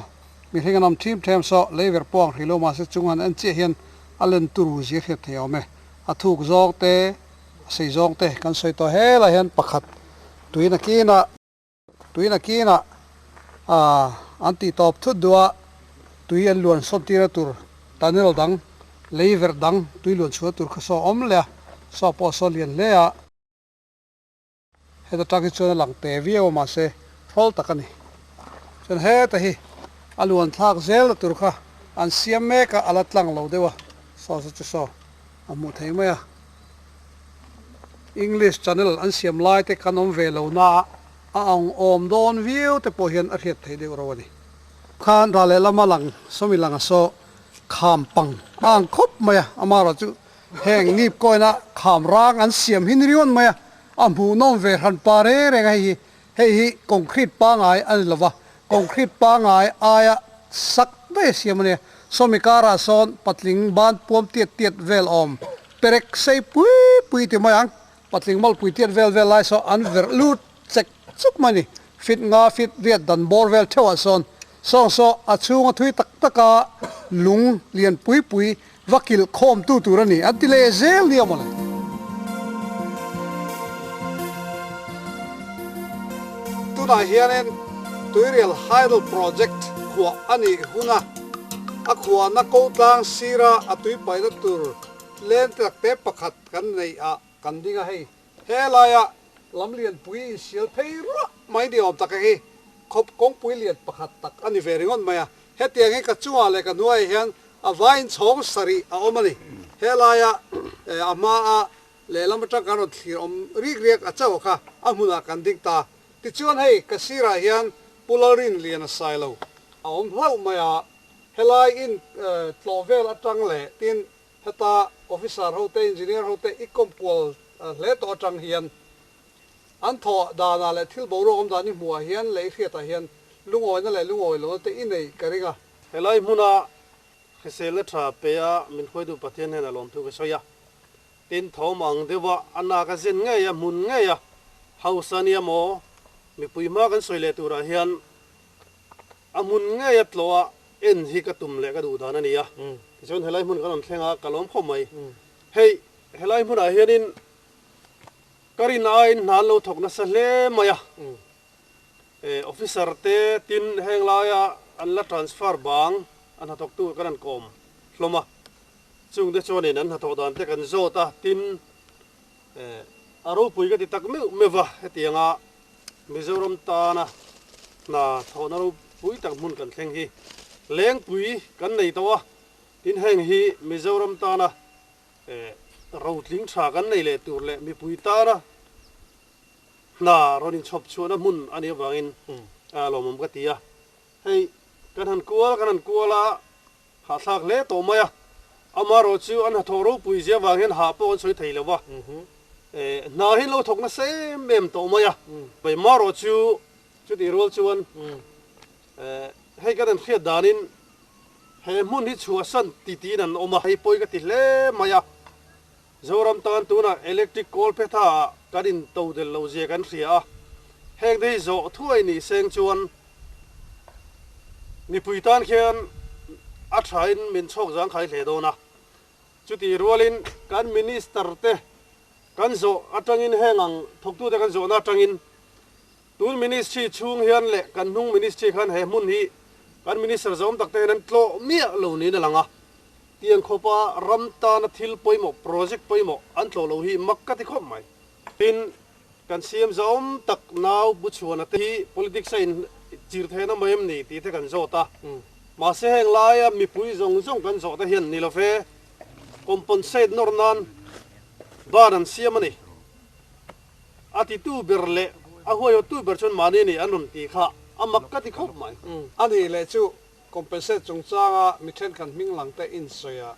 mihring an awm thim them saw lei verh pawh ang hrih lo mahse chung han en chiah hian a len turu zia hriat thei a awm e a thuk zawng te a sei zawng te kan sawi tawh helai hian pakhat tuina kina Tuina kinah an tih tawp thut duh a, tui an luan sawn tir a tur tunnel dang, lei verh dang tui luan chhuah tur kha saw a awm leh a, saw pawh a saw lian hle a. Heta tang hi chuan a lang te viau a mahse hrawl tak a ni. Chuan heta hi a luan thlak zel na tur kha an siam mek a, a la tlang lo deuh a, saw saw chu saw a hmuh theih mai a. English channel an siam lai te kan awm ve lo na a a ang awm dawn viau te pawh hian a hriat theih deuh ro a ni. Khan ral leh lama lang sawmi langa saw kham pang a ang khawp mai a, amaherawh chu heng nip kawina kham rang an siam hi ni riawn mai a, a hmuhnawm ve hran pa reng reng a hei hi, hei hi concrete pangai a ni lova, concrete pangai aia sak daih a siam a nia, sawmi karah sawn patling ban puam tiat tiat vel awm perek sei pui pui ti mai ang. Patling malpui tiat vel vel lai saw an verh lut chek chuk mai ni. Fit nga fit riat dan bawr vel theuhah sawn sawng saw a chhunga thui tak taka lung lian pui pui va kilh khawm tu tur a ni an ti leh zel nia mawle. Tunah hianin Tuirial Hydel Project khuah a nih huna a khuahna ko tlang sira a tuipaina tur len takte pakhat Kan neih ah kan ding a hei. He laia lam lianpui insial phei ruah mai ni awm tak hi khawp kawngpui lian pakhat tak a ni ve ringawt mai a. Hetiang hi ka chungah leh ka hnuaiah hian a vaiin chhawng sarih a awm a ni. He laia a hmaa lehlam atang kan rawn thlir awm rik riak a chauh kha a hmunah kan ding ta. Tichuan hei ka sirah hian Pu Lalrinliana Sailo a awm hlauh mai a. Helai in tlawh vel atang leh tin Heta officer hote, engineer hote i kawmkual hle tawh atang hian an thawh danah leh thil boruak awm dan i hmuhah hian leh i hriatah hian lungawina leh lungawi lohna te i nei ka ring a. Helai hmuna hriselna tha pe a min hruaitu Pathian hnenah lawmthu ka sawi a, tin thawm ang deuha a nak a zen ngei a, hmun ngei a hausa nia maw mipui hma kan sawi leh turah hian A hmun ngei a tlawh a en hi ka tum leh ka duh dan a ni a, tichuan helai hmun kan rawn thleng a, ka lawm khawp mai. Hei helai hmunah hianin ka rin aiin hna an lo thawk nasa hle mai a, officer te tin heng laia an la transfer bang a hnathawktu kan han kawm hlawm a, chungte chuanin an hnathawh dan te kan zawt a, tin a ropui ka ti tak meuh meuh va hetianga Mizoram tana hna thawhna ropui tak hmun kan thleng hi Lengpui kan nei tawh a, tin heng hi Mizoram tana rotling tha kan nei leh tur leh mipui tana hna rawn inchhawp chhuahna hmun a nih avangin lawmawm ka ti a. Hei kan han kual kan han kual a, hahthlak hle tawh mai a, amaherawh chu an hnathawh ropui zia vang hian hah pawh an sawi thei lo va, hna hi an lo thawk nasa em em tawh mai a, amaherawh chu chutih rual chuan hei kan han hriat danin he hmun hi chhuahsan titiin an awm a, hei pawi ka ti hle mai a, Zoram tan tunah electric kawl phetha ah kan in to del lo zia kan hria a, heng te hi zawh thuai ni seng chuan mipui tan khian a tha in min chhawk zangkhai hle dawn a, chutih rualin kan minister te Kan zawh atangin heng ang thawktute kan zawhna atangin tun ministry chhung hian leh kan hnung ministry khan he hmun hi kan minister zawm tak te hian an tlawh miah lo niin a lang a. Tiang khawpa ram tana thil pawimawh, project pawimawh an tlawh lo hi mak ka ti khawp mai. Tin, kan siam zawm tak nau Buchhuana te hi politics a in chir theihna mai em ni tih te kan zawt a. Mahse heng laia mipui zawng zawng kan zawh te hian ni lo ve, compensate nawr nan ban an siam a ni. A titu ber leh a huaihawttu ber chuan mahni ni an rawn ti kha a mak ka ti khawp mai. A nih leh chu compensate chungchanga mi thenkhat hming lang te insawi a,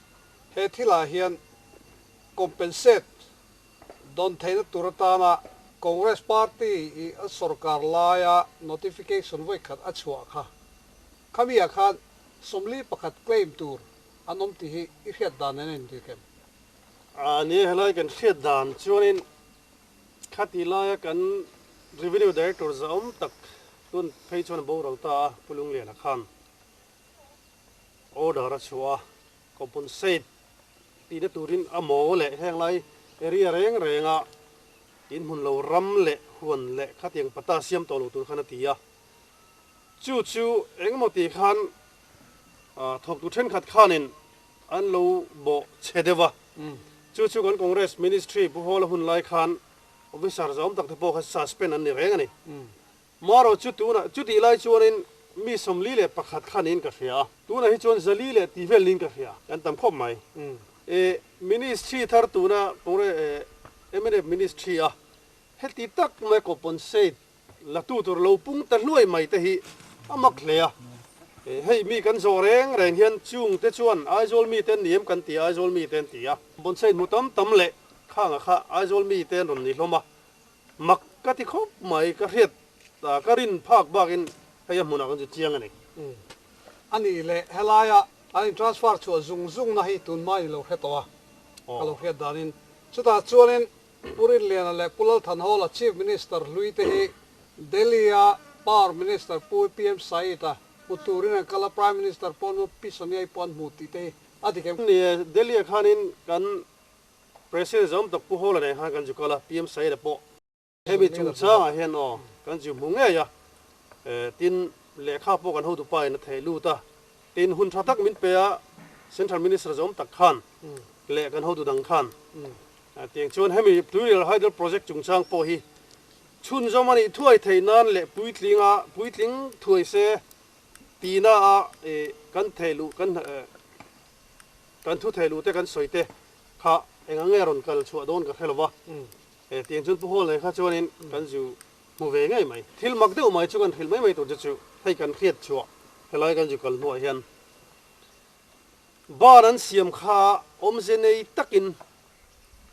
he thilah hian compensate dawn theihna tur atana Congress party i a sorkar laia notification vawikhat a chhuah kha khamiah khan 41 claim tur an awm tih hi i hriat dan nen a intir em? A ni, helai kan hriat dan chuanin khati laia kan Revenue Director zahawm tak tun phei chuan a boral ta a, Pu Lungliana khan order a chhuah a, compensate tihna turin a maw leh heng lai area reng renga inhmun lo ram leh huan leh khatiang pata siam tawh lo tur khan a ti a. Chu chu engemaw tih khan thawktu thenkhat khanin an lo bawh chhe deuh a. Chu chu kan Congress Ministry Pu Hawla hun lai khan officer zawm tak te pawh kha suspend an ni reng a ni. Marawh chu tunah chutih lai chuanin mi 41 kha niin ka hria a, tunah hi chuan 400 tih vel niin ka hria, kan tam khawp mai. E Ministry thar tuna Congress mnf Ministry a heti tak mai compensate la tu tur lo pung ta hluai mai te hi a mak hle a. E hei mi kan zawh reng reng hian chung te chuan Aizawl mi te an ni em kan ti a, Aizawl mi te an ti a. Compensate hmu tam tam leh khanga kha Aizawl mi te an rawn ni hlawm a. Mak ka ti khawp mai, ka hriat ka rin phak bakin hei a hmunah kan chu chiang a ni. A nih leh helaia an in transfer chhuah zung zung na hi tun mai ni lo hre tawh a, ka lo hriat danin. Chutah chuanin Pu Rinliana leh Pu Lalthanhawla Chief Minister hlui te hi Delhi-a Power Minister Pu PM Said-a hmu turin an kal a, Prime Minister pawh nu Pi Sonia-i pawh an hmu tih te hi a dik em? Ni e, Delhi-ah khanin kan President zawm tak Pu Hawla nen khan kan zu kal a, PM Saida pawh hemi chungchangah hian aw kan zu hmu ngei a, tin lehkha pawh kan hotu pa in a theh lut a, tin hun tha tak min pe a, Central Minister zawm tak khan leh kan hotu dang khan tiang chuan hemi Tuirial Hydel Project chungchang pawh hi chhunzawm a nih thuai theih nan leh puitlinga puitling thuai se tina a kan theh luh kan Kan thu thei luh te kan sawi te kha eng ang nge rawn kal chhuah dawn ka hre lo va, he tiang chuan Pu Hall nen kha chuanin kan zu hmu ve ngei mai. Thil mak deuh mai chu kan hrilh mai mai tur che chu hei kan hriat chhuah helai kan zu kal hnuah hian bar an siam kha awmze nei takin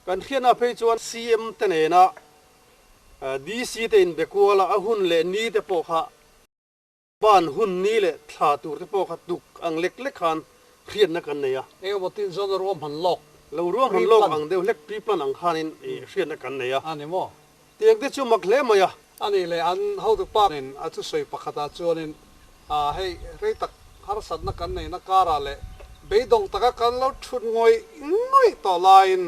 kan hriatna phei chuan CM te nena DC te inbe kuala a hun leh ni te pawh kha Ban hun ni leh thla tur te pawh kha tuk ang lek lek khan hriatna kan nei a. Eng emaw tin zawn a ruahman lawk. Lo ruahman lawk ang deuh hlek pre-plan ang khanin hriatna kan nei a. A ni maw? Tiang te chu mak hle mai a. A nih leh an hotu pa in a thusawi pakhatah chuanin hei rei tak harsatna kan neihna karah leh beidawng taka kan lo thut ngawih ngawih tawh laiin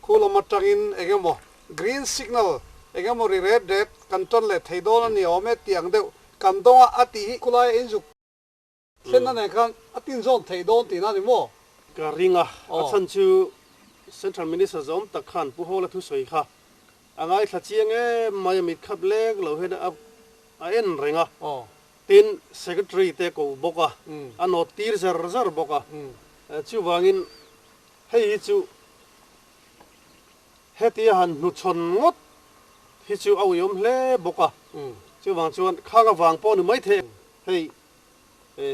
khu lam atangin eng emaw green signal eng emaw ri ret ret kan tan leh thei dawn a ni awm e tih ang deuh Kan dawnga a tih hi khulai a inzuk thlenna nen khan a tinzawn theih dawn tihna a ni maw? Ka ring a, a chhan chu Central Minister zawm tak khan Pu Hawla thusawi kha a ngaithla chiang em mai a, mit khap lek lo hian a en reng a, tin Secretary te ko bawk a, a nawt tir zar zar bawk a, chuvangin hei hi chu Hetia han hnuchhawn ngawt hi chu a uiawm hle bawk a, chuvang chuan khang avang pawh ni maithei hei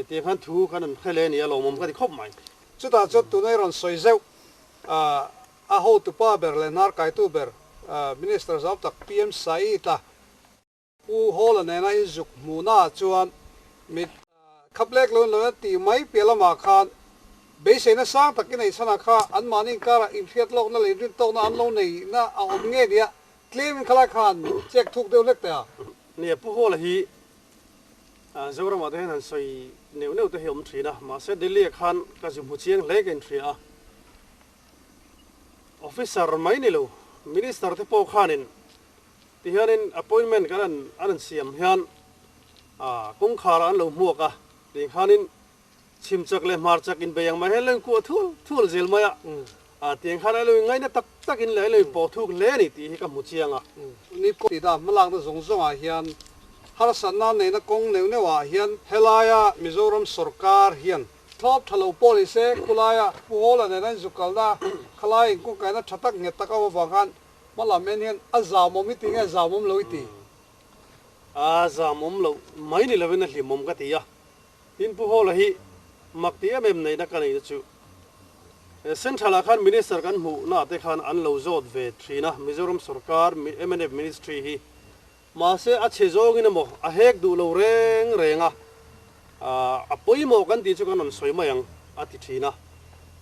tiang khan thu kan an hre leh a ni a, lawmawm ka ti khawp mai. Chutah chuan tuna i rawn sawi zeuh a hotupa ber leh hnarkaitu ber Minister zau tak PM Said-a Pu Hawla nena inzuk hmuhnaah chuan mit khap lek lo lo tih mai piah lamah khan beiseina sang tak i neih chhanah kha anmahni inkarah inhriat lawkna leh inrintawkna an lo neihna a awm nge nia tlemin khalai khan check thuk deuh hlek teh a. Nia, Pu Hawla hi Zoramah te hian han sawi neuh neuh te hi a awm thin a, mahse Delhi-ah khan ka zu hmu chiang hle ka inhria a. Officer mai ni lo, Minister te pawh khanin tihianin appointment kan an an an siam hian kawngkhar ah an lo hmuak a, tiang khanin chhim chak leh hmar chak inbei ang mai hian lo inkuah thul thul zel mai a, tiang khan a lo ingaina tak tak in leh a lo inpawh thuk hle a ni tih hi ka hmu chiang a. Nipko tih dah hmalakna zawng zawngah hian harsatna neihna kawng neuh neuhah hian helaia Mizoram sawrkar hian Thlawp tha lo pawh ni se, khulaia Pu Hawla nen an zukalna khalai inkungkaina tha tak nghet tak a awm avang khan hmalam en hian a zamawm i ti nge zamawm lo i ti? A zamawm loh mai ni lovin a hlimawm ka ti a, tin Pu Hawla hi mak ti em em neihna ka neihna chu Central ah khan Minister kan hmuhna te khan an lo zawt ve thin a, Mizoram sawrkar mnf Ministry hi Mahse a chhe zawngin emaw a hek duh lo reng reng a, a pawimawh kan tih chu kan rawn sawi mai ang a ti thin a.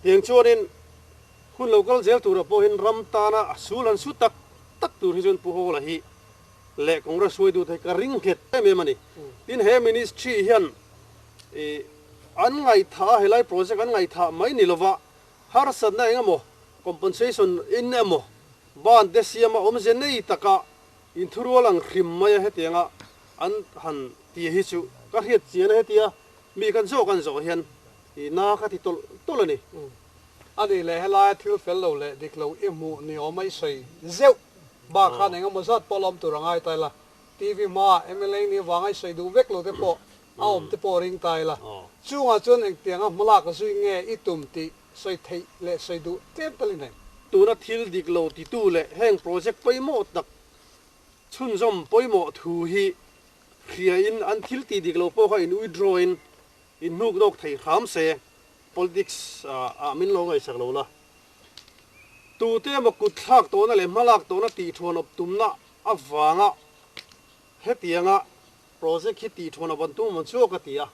Tiang chuanin hun lo kal zel turah pawhin ram tana a sul han su tak tak tur hi chuan Pu Hawla hi leh Congress hruaitu te hi ka ring nghet em em a ni. Tin he ministry hian an ngaihthah a, helai project an ngaihthah mai ni lova harsatna eng emaw compensation in emaw ban te siama awmze nei taka Inthurual ang hrim mai a hetianga an han ti hi chu ka hriat chian a hetia mi kan zawk an zawh hian i na ka ti tawlh tawlh a ni. A nih leh helaia thil fel lo leh dik lo i hmuh ni awm a i sawi zeuh bak khan eng emaw zat pawh la awm tur a ngai ta ila, TV hmaah mla nih avanga i sawi duh vek lo te pawh a awm te pawh ring ta ila, chungah chuan engtianga hmalak zui nge i tum tih sawi theih leh sawi duh tlem tal i nei. Tuna thil dik lo titu leh heng project pawimawh tak chhunzawm pawimawh thu hi hriain an thil tih dik lo pawh kha in withdraw in in hnuk dawk thei hram se. Politics ah min lo ngaihsak lo la. Tute emaw kut thlak tawhna leh hmalak tawhna tih thuanawp tumna avanga hetianga project hi tih thuanawp an tum awm chu ka ti a,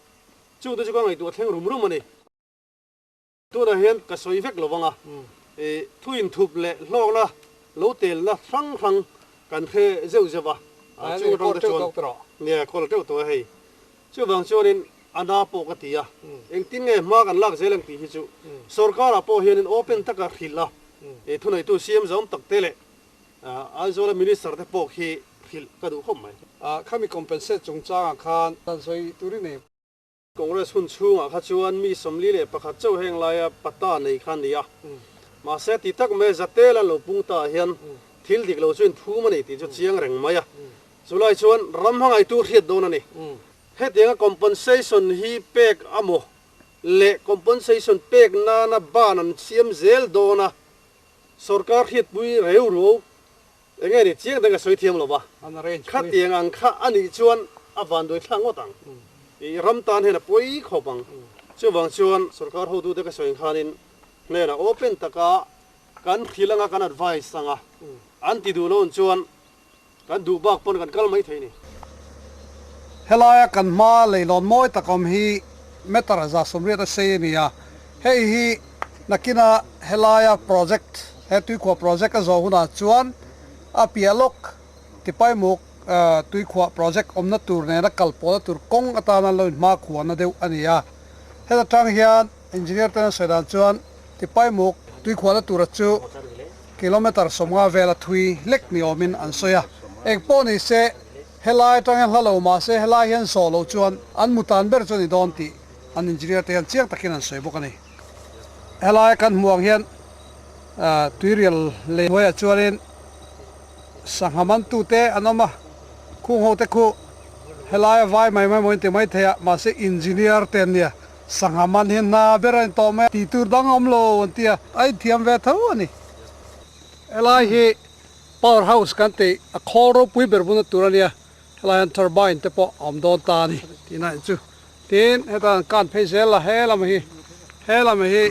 chungte chu ka ngaihtuah thleng rum rum a ni. Tunah hian ka sawi vek lo vang a, thu inthup leh hlawkna lo telna hrang hrang kan hre zeuh zeuh a, chung atang te chuan nia kawl teuh tawh a hei. Chuvang chuanin a na pawh ka ti a, engtin nge hma kan lak zel ang tih hi chu sorkarah pawh hianin open taka hrilh a, thuneitu siam zawm tak te leh Aizawla minister te pawh khi hrilh ka duh khawp mai. Khami compensate chungchangah khan dan sawi tur i nei. Congress hun chhungah kha chuan mi 41 chauh heng laia pata nei kha a ni a. Mahse ti tak mai Zatel an lo pung ta ah hian thil dik lo chu inphum a ni tih chu chiang reng mai a. Chulai chuan ram hmangaihtu hriat dawn a ni. Hetianga compensation hi pek a maw leh compensation pek nana ban an siam zel dawn a, sorkar hriatpui reu ruau eng nge ni chiang dang ka sawi thiam lo va, khatiang ang kha a nih chuan a vanduai thlak ngawt ang. I ram tan hian a pawi khawp ang. Chuvang chuan sorkar hotute ka sawi ang khanin hnenah open taka kan hrilh anga kan advice anga an ti duh loh chuan kan duh bak pawn kan kal mai thei ni. Helaia kan hma leilawn mawi tak awm hi meter 180 a sei a ni a, hei hi nakina helaia project he tuikhuah project a zawh hunah chuan a piah lawk Tipaimuk tuikhuah project awmna tur nena kal pawhna tur kawng atana lo inhmakhuahna deuh a ni a. Heta tang hian engineer ten an sawi dan chuan Tipaimuk tuikhuahna tura chu kilometre 50 vel a thui lek ni awmin an sawi a. Eng pawh ni se helai atang hian hla lo mah se helai hian zawh loh chuan an mutan ber chu a ni dawn tih an engineer te hian chiang takin an sawi bawk a ni. Helai kan hmuh ang hian tuirial lei hnuaiah chuanin sangha mantute an awm a, khung ho te khu helaia vai mai mai maw in ti mai thei a, mahse engineer te an nia, sangha man hi hna ber a ni tawh mai a, tih tur dang a awm lo an ti a, a inthiam ve tho a ni. Helai hi power house kan tih a khawl ropui ber buna tur a nia, helai hian turbine te pawh a awm dawn ta a ni tihna in chu. Tin, heta an kan phei zel a, he lam hi he lam hi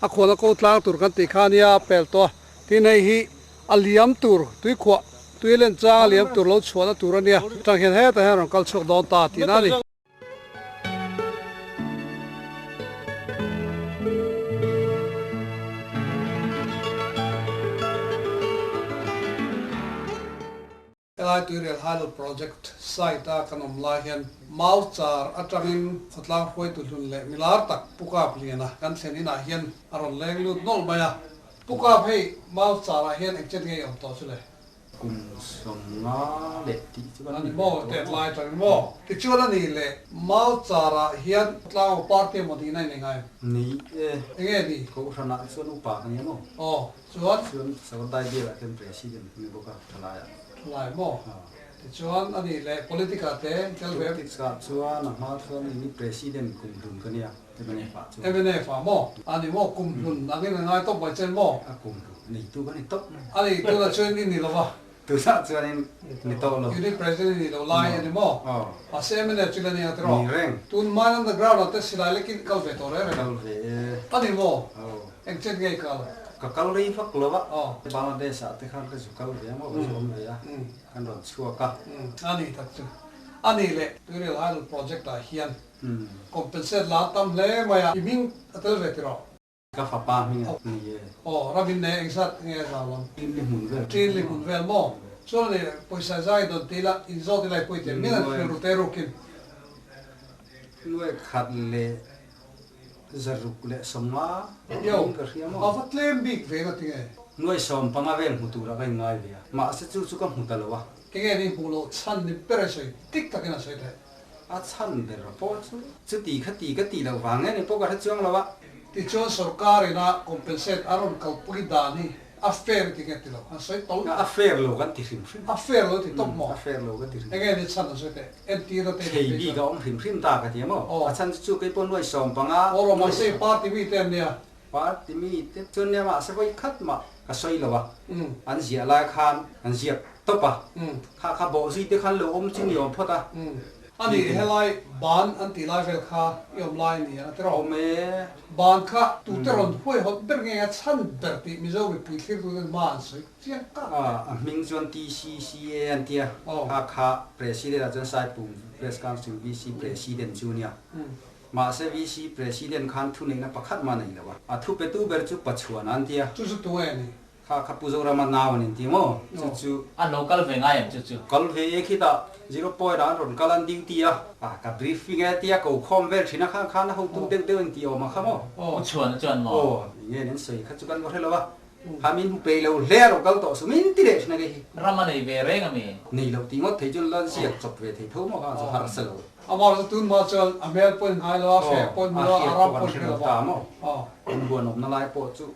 a khuana ko tlang tur kan tih kha a nia a pel tawh a, tin hei hi a liam tur tuikhuah tui len chang a liam tur lo chhuahna tur a nia, chutang hian hetah hian rawn kal chhuak dawn ta tihna a ni. Helai Tuirial Hydel Project site a kan awm lai hian mau char atangin khawtlang hruaitu hlun leh milar tak Pu Kap Liana kan thlen inah hian a rawn leng lut nawlh mai a. Pu Kap hei mau char ah hian eng chen nge i awm tawh chu le? Kum 50 leh tih chu kan ni maw? Tet lai tang ni maw? Tichuan a nih leh mau char ah hian tlangau party emaw tihna i nei ngai em? Ni e. Enge ni? Kohhran ah chuan upa ka ni emaw? Aw, chuan? Chuan Sakawrdai bial ah khian president ka ni bawk a, thalai ah. Thalai maw? Tichuan a nih leh politic ah te tel ve em? Politics ah chuan a hma chuan ini president kum hlun ka nia. MNF ah chuan. MNF ah maw? A ni maw? Kum hlun angin a ngai tawp mai chen maw? A kum hlun a neitu ka ni tawp mai. A ni, tunah chuan i ni lo va. Tunah chuan in ni tawh lo. Unit President i ni lo lai a ni maw? Aw. Mahse MNF chu la nia tiraw? Ni reng. Tun mine on the ground ah te silai lekin kal ve tawh reng reng. Kal ve e. A ni maw? Aw. Eng chen nge i kal? Ka kal rei vak lo a. Aw. Bangladesh ah te khan ka zu kal ve a maw? Ka zu awm ve a. Kan rawn chhuak a. A ni tak chu. A ni leh Tuirial Hydel Project ah hian Compensate la tam hle mai a, i hming a tel ve tiraw? Ka fapa hming a ni e. Aw, Ravin ne engzat nge a zau lam? Ṭin li hmun vel. Ṭin li hmun vel maw? Chuan ani pawisa zai dawn ti ila, in zawt ila i pawite min an hrilh ru te rukin. Nuai khat leh 650 in ka hria maw? A va tlem bik ve nga tinge? Nuai 15 vel hmu turah ka inngai ve a, mahse chu chu ka hmu ta lo a. Enge ni hmuh loh chhan ni ber a sawi tik takin a sawi theih. A chhan ber pawh chu chuti kha ti ka tih loh vang nge ni pawh ka hre chuang lo a. Tichuan sorkar ina compensate a rawn kalpui dan hi a fair ti nge ti lo? An sawi tawlh. A fair lo kan ti hrim hrim. A fair lo ti tawp maw? A fair lo kan ti hrim. Enge ni chhan an sawi teh? Entir a te Thei bik a awm hrim hrim ta ka ti a maw? A chhan chu chu kei pawh nuai 15. Aw rawh mahse party mi te an nia. Party mi te chuan nia mahse vawi khat mah ka sawi lo a. An ziah lai khan an ziak tawp a, kha kha bawh zui te khan lo awm chu ni awm phawt a. A nih helai ban an tih lai vel kha i awm lai a ni a tiraw? Awm e. Ban kha tute rawn huaihawt ber nge a chhan ber tih Mizo mipui thlirtu ten hma an sawi chiang tak a. A hming chuan TCCA an tia, kha kha President ah chuan Saipum Press Council VC President chu nia. Mahse VC President khan thuneihna pakhat mah nei lo a, a thupetu ber chu Pachuan an tia. Chu chu tu nge ni? Kha kha Pu Zorama nau an inti maw? Chu chu. An lo kal ve ngai em chu chu? Kal ve e khitah zero point ah an rawn kal an duty a. A ka briefing e tia ko khawm vel thin a kha khan a hotu deuh deuh inti awm a kha maw? Pu Chhuana chuan maw? Aw, enge an sawi kha chu kan va hre lo a. Kha min hmu peih lo hle a lo kal tawh su min ti leh thin a kei hi. Ram a nei ve reng a mi? Nei loh tih ngawt thei chu la ziak chawp ve thei tho maw kha chu harsa lo. Amah chu tun hma chuan a hmel pawhin ngai lo a, hreh pawhin hmu lo a, a ram pawhin hre lo a. Aw. An huan awmna lai pawh chu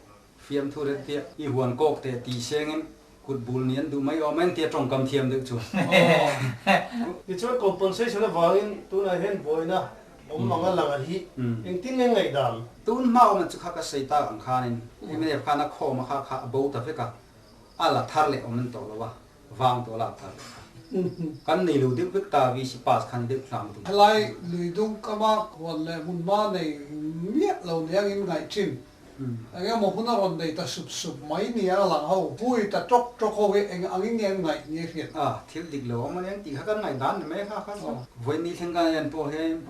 Fiamthu ret tia i huan kawk teh ti sengin kut bul ni an duh mai awm en tia tawngkam thiam deuh chu. Tichuan compensation avangin tunah hian buaina awm ang a lang a hi engtin nge ngaihdan? Tun hma awm chu kha ka sawi tak ang khanin mnf khan a khawm a kha kha a bo ta vek a, a la thar leh awm an tawh lo a, vang tawh lak thar leh kha kan nei lo deuh vek ta VC pass khan deuh hlang tum. Helai lui dung kama huan leh hmunhma nei miah lo niangin ngaih thin Eng emaw hun a rawn nei ta sup sup mai ni a lang ho, pui ta tawk tawk ho hi eng angin nge an ngaih ni a hriat? A, thil dik lo awm a nia tih kha kan ngaih dan ni mai kha kha chu. Vawiin thleng kan en pawh hian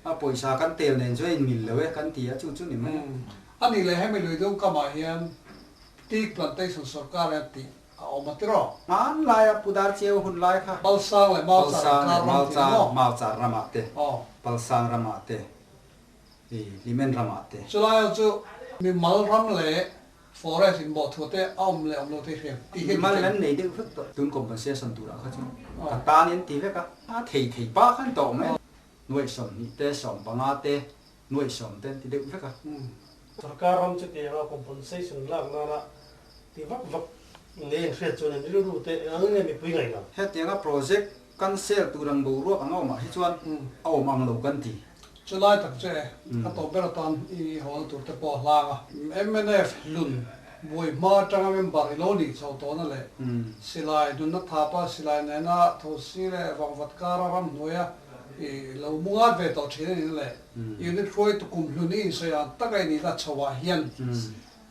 a pawisa kan tel nen chu a inmil lo e kan ti a, chu chu ni mai. A nih leh hemi lui dung kamah hian teak plantation sorkar hian tih a awm a tiraw? Hmanlaia Pu Darchiau hun lai kha. Palsang leh Mauchar inkar ram tih a maw? Mauchar ramah te, Palsang ramah te. I Hlimen ramah te. Chulai ho chu mi mal ram leh forest in bawh thu te a awm leh awm lo te hriam tih hi Mimal an nei deuh vek tawh. Tun compensation turah kha chuan ka tan in ti vek a, a thei thei pa khan tawh mai. Nuaih 20 te, 15 te, nuaih 10 te an ti deuh vek a. Sorkar ram chutianga compensation lak nana ti vak vak nge in hriat chuan in rilru te eng ang nge mipui ngaih lo. Hetianga project cancel tur ang boruak ang a awmah hi chuan a awm ang lo kan ti. Chulai tak che a tawp ber atan i hawl tur te pawh a hlang a. Mnf hlun buai hma atanga member i lo nih chho tawhna leh silai nunna thapa silai nena thosi leh vangvat kara ramhnuaia i lo mu ngat ve tawh thin a nihna leh unit hruaitu kum hlun i insawi ang taka i nihna chhoah hian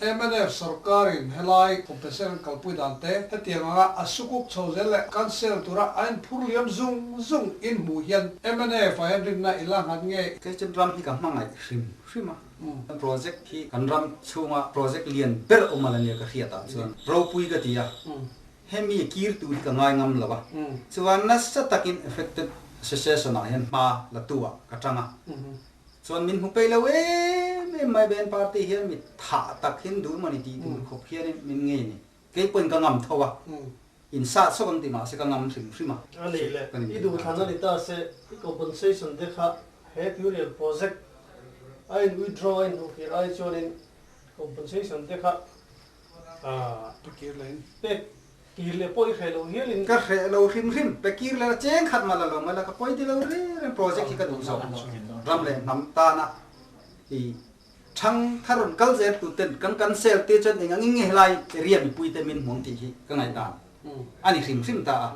Mnf sorkarin helai compensation an kalpui dan te hetiang anga a sukuk chho zel leh cancel tura a inphur liam zung zung in hmuh hian mnf ah hian rinna i la nghat nge? Kei chuan ram hi ka hmangaih hrim hrim a, project hi kan ram chhunga project lian ber awm a la nia ka hriat ah chuan ropui ka ti a, hemi kir tur hi ka ngai ngam lo a, chuan nasa takin affected association ah hian hma la tu ah ka tang a, chuan min hmu peih lo em em mai Ben party hian mi tha tak hin duh mawni tih tur khawp hianin min ngei ni. Kei pawhin ka ngam tho a, in sat sawk ang ti mah se ka ngam hrim hrim a. A nih le, i duhthlan a ni ta se, i compensation te kha he tuirial project a in withdraw a in hmuhkir ai chuanin compensation te kha pek kir leh pawh i hreh lo hialin. Ka hreh lo hrim hrim, pe kir leh la cheng khat mah la lo mai la, ka pawi ti lo reng reng project hi ka duh zawk ram leh hnam tana i Thang thar rawn kal zel tu ten kan kan sel te chuan eng angin nge helai area mipui te min hmuang tih hi ka ngaihdan a ni hrim hrim ta a.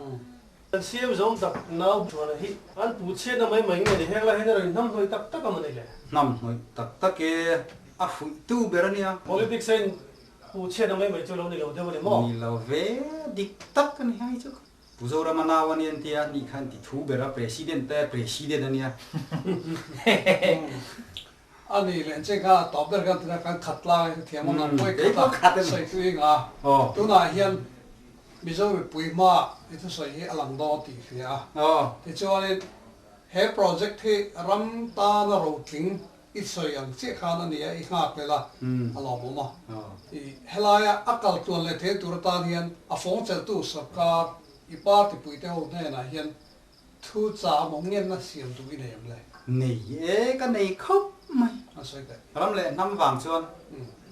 Kan siam zawng tak nau chuan hi an pu chhiatna mai mai nge ni heng lai hian a rawn hnamhnawih tak tak a maw ni le? Hnamhnawih tak tak e, a fuih tu ber a nia. Politics a in pu chhiatna mai mai chu lo ni lo deuh a ni maw? Ni lo ve, dik tak a ni hai chu. Pu Zorama nau a ni an tia, nih kha an ti thu ber a, President te President a nia. A nih leh che kha tawp ber khan tina kan khat lai thiam ang ang pawi khat a sawi tui nga. Tunah hian Mizo mipui hma i thusawi hi a lang dawn tih hria a. Tichuanin he project hi ram tana rotling i sawi ang chiah khan a ni a, i nghak lel a, a lawmawm a. I helaia a kal tluan leh thei tur atan hian a fawng chelhtu sarkar i party puite ho hnenah hian Thu cha maw ngenna siam duh i nei em le? Nei e, ka nei khawp mai. A sawi teh. Ram leh hnam vang chuan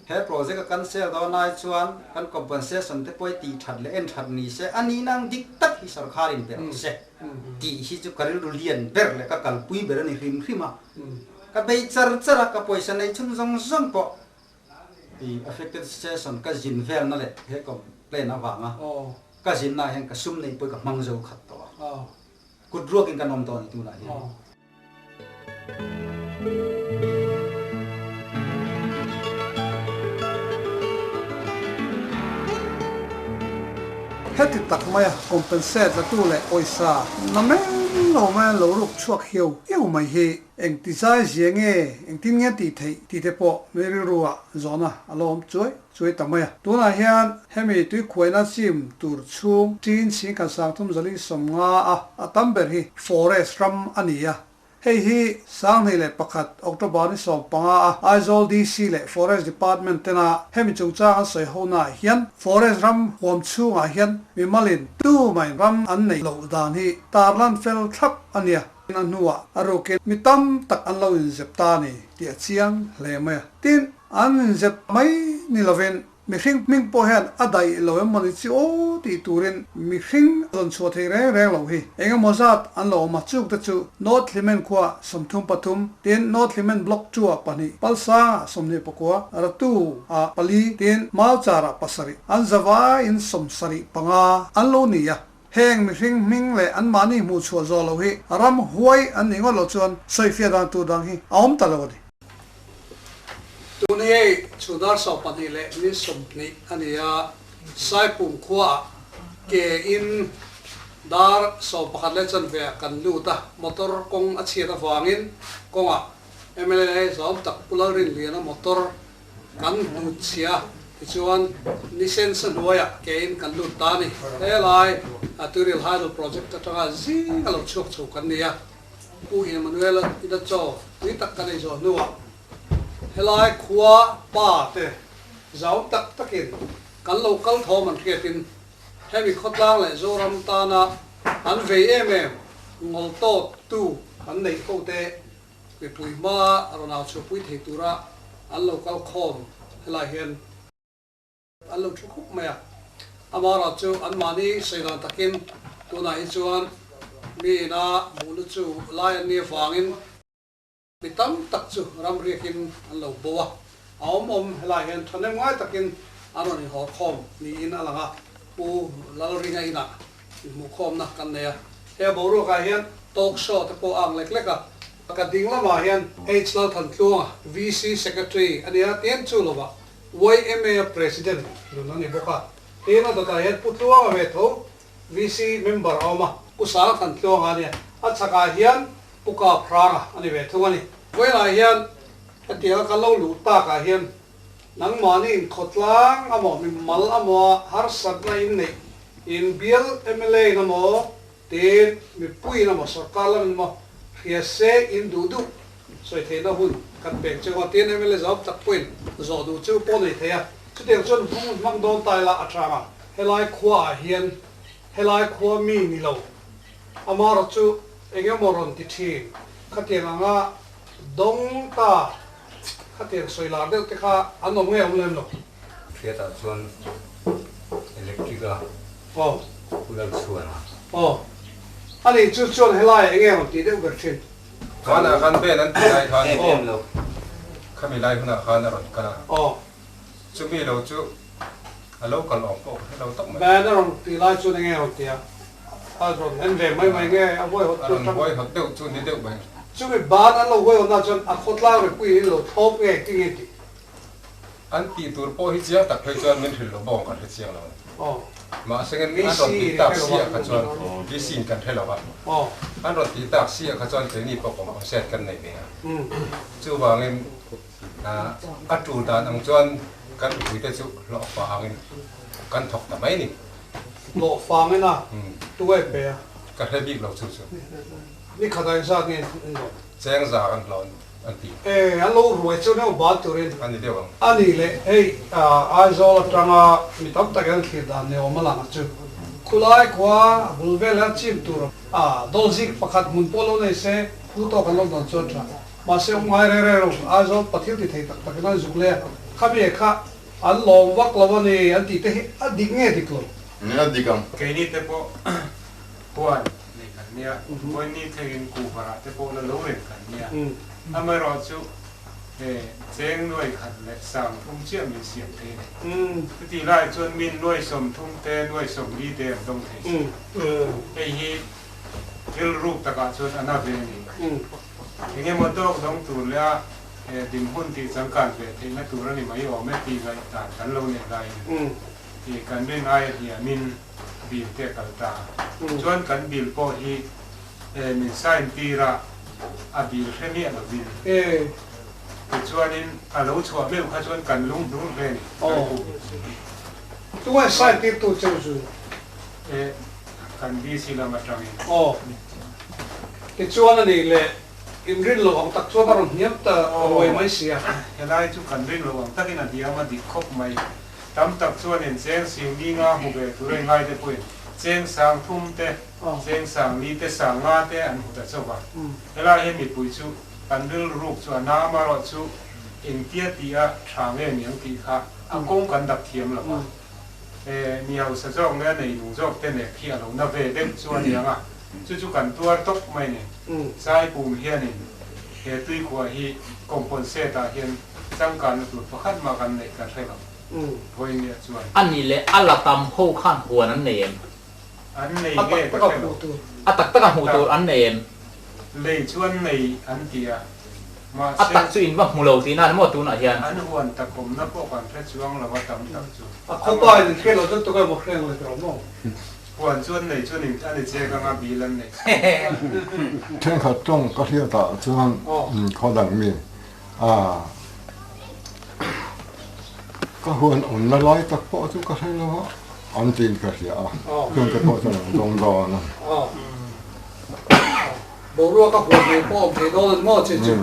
he project a cancel dawn ai chuan kan compensation te pawh hi tih that leh en that ni se, a nihna ang dik tak hi sorkar in pe rawh se tih hi chu ka rilru lian ber leh ka kalpui ber a ni hrim hrim a. Ka bei char char a, ka pawisa nei chhun zawng zawng pawh i affected session ka zin velna leh he complaint avanga ka zinna ah hian ka sum neih pawh ka hmang zo khat tawh a, kut ruakin kan awm tawh a ni tunah hian. Heti tak maia compensate la tu leh pawisa na men lo maia lo ruk chhuak hiau hiau mai hi Eng ti zai zia nge, engtin nge tih theih tih te pawh mi rilru ah zawhna a lo awm chuai chuai ta mai a. Tunah hian hemi tuikhuaina chim tur chhung tin singkhat sangthum zali 50 a a tam ber hi forest ram a ni a. Hei hi 2001 October ni 15 a Aizawl DC leh Forest Department tena hemi chungchang an sawi ho naah hian forest ram huam chhungah hian mimalin tumain ram an neih loh dan hi tarlan fel thlap a nia. A hnuah a rukin mi tam tak an lo inzep ta a ni tih a chiang hle mai a. Tin, an inzep mai ni lovin mihring hming pawh hian a daih lo em mawni chi aw tih turin mihring rawn chhuah thei reng reng lo hi eng emaw zat an lo awm a. Chuk te chu North Hlimen khua 33, tin North Hlimen Block 2 ah 2, Palsangah 29, Ratu ah 4, tin Mauchar ah 7, an zavaiin 75 an lo ni a. Heng mihring hming leh anmahni hmuh chhuah zawh loh hi ram huai an nih ngawt loh chuan sawifiah dan tur dang hi a awm ta lo a ni. Tun hi hei chhunhar 12 leh ni 20 a ni a, Saipum khuaah ke in dar 11 leh chanve ah kan lut a, motor kawng a chhiat avangin kawngah mla zawm tak Pu Lalrinliana motor Kan hnut chhia tichuan nisen sa hnuaiah kein kan lut ta a ni. Helai Tuirial Hydel Project atanga zing a lo chhuak chho kan ni a. Pu Emmanuel-a ina chaw tui tak kan ei zawh hnuah helai khua pa te zau tak takin kan lo kal thawm an hriatin hemi khawtlang leh Zoram tana an vei em em ngawl tawt tu kan neih ho te Mipui hma rawn au chhuahpui thei tura an lo kal khawm helai hian an lo thu khup mai a. Amaherawh chu anmahni sawi dan takin tunah hi chuan mi ina buhlu chu lai an nih avangin mi tam tak chu ram riakin an lo bo a. A awm awm helai hian thahnem ngai takin an rawn inhawr khawm niin a lang a. Pu Lalringa inah Inhmuhkhawmna kan nei a, he boruakah hian talk show te pawh a ang lek lek a. Ka ding lamah hian H Lalthantluanga, VC Secretary a nia, tin chu lovah YMA President nun a ni bawk a. Tin a dawtah hian Pu Tluanga ve tho VC member a awm a, Pu Sangthantluanga a nia, a chhakah hian Pu Kaphranga a ni ve thung a ni. Vawiinah hian hetianga kan lo luh takah hian Nangmahni in khawtlang amaw mi mal amaw harsatna in neih in bial mla in amaw tin mipui in amaw sorkar lam in amaw hria se in duh duh. Sawi theihna hun kan pek cheu a, tin mla zau tak pawhin zawh duh cheu pawh nei thei a, chutiang chuan hmang hmang dawn ta ila a chang a, helai khua ah hian helai khua mi ni lo amarawh chu eng emaw rawn ti thin, khatiang anga dawng ta khatiang sawi lar deuh te kha an awm nge awm lem lo. Hriatah chuan electric a kulal chhuan a. Aw. Ani chu chuan helai eng nge rawn tih deuh ber thin? Khanah khan Ben an tih lai khan aw khami lai hunah khan a rawn kal a. Aw. Chumi lo chu a lo kal awm pawh ka hre lo tawp mai. Ben a rawn tih lai chuan eng nge rawn ti a? A rawn en ve mai mai nge a huaihawt chu a rawn huaihawt deuh chu ni deuh mai. Chumi ban an lo huaihawtna chuan a khawtlang ripui in lo thlawp nge ti nge tih? An tih tur pawh hi chiang tak phei chuan min hrilh lo bawng kan hre chiang lo a ni. Mahse an rawn tih tak si ah kha chuan VC in kan hre lo a, an rawn tih tak si ah kha chuan keini pawh compensate kan nei ve a. Chuvangin a tul dan ang chuan kan mipuite chu hlawhfa angin kan thawk ta mai a ni. Hlawhfa angin a tuai pe a? Ka hre bik lo chu chu. Ni khat ah engzat nge an hlawh? Cheng za kan hlawh a ni. An ti. E, an lo ruai chu neuh ban turin. A ni deuh ang. A nih leh hei Aizawl atanga mi tam takin an thlir dan ni awm a lang a chu. Khulai khua a bul vel hian chim tur a dawl zik pakhat hmun pawh lo nei se phu tawk an lo dawn chuan tha. Mahse awm ngai reng reng lo Aizawl pathil ti thei tak takin an zuk leh a, khami e kha an lawm vak lo a ni an tih te hi a dik nge dik lo? Nge a dik ang? Keini te pawh huan nei kan nia, vawiin thlengin kuhvarah te pawh la lo reng kan nia. Amaherawhchu he cheng nuai khat leh sang thum chiah min siam thei a ni. Chutih lai chuan min nuai 30 te, nuai 40 te an dawng thei si. Hei hi rilruk takah chuan a na ve a ni. Eng emaw tawk dawng tur leh a dinhmun tih changkan ve theihna tur a ni mai awm e tih ngaihdan kan lo neih laiin kan rin aia hniamin bill te a kal ta. Chuan kan bill pawh hi min sign tir a, a bill hre miah lovin. Tichuanin a lo chhuah meuh kha chuan kan lung hnur hle a ni. Tunge sign tir tu cheu chu? Kan DC lam atangin. Aw. Tichuan a nih leh in rin loh ang tak chuan a rawn hniam ta ruai mai si a. Helai chu kan rin loh ang takin a hniam a dik khawp mai. Tam tak chuanin cheng sing ni nga hmu ve tur a ingai te pawhin cheng sang thum te, cheng sang li te, sang nga te an hmu ta chauh va. Helai hian mipui chu kan rilruk chu a na amarawh chu engtia tih a tha nge niang tih kha a kawng kan dap thiam lo va. Mi hausa zawk leh a neinung zawk te nek hi a lo na ve deuh chu a niang a, chu chu kan tuar tawp mai ni. Saipum hianin he tuikhuah hi compensate ah hian Changkanna tur pakhat mah kan neih kan hre lo. Vawiin nia chuan. A nih leh a la tam ho khan huan an nei em? An nei nge ka hre lo. A tak taka hmuh tur an nei em? Lei chu an nei an ti a, mahse. A tak chu in va hmu lo tihna a ni maw tunah hian? An huan takawmna pawh kan hre chuang lo a tam tak chu. A khawpa in hre lo chuan tukah emaw hreng leh tawh maw? Huan chu an nei chuan in a ni chek anga bil an nei. Thenkhat tawng ka hriatah chuan khaw dang mi A, ka huan awmna lai tak pawh chu ka hre lo a, an tiin ka hria a, chuan te pawh chuan an dawng dawn a. Boruak a huan nei pawh awm thei dawn a ni maw chi chu?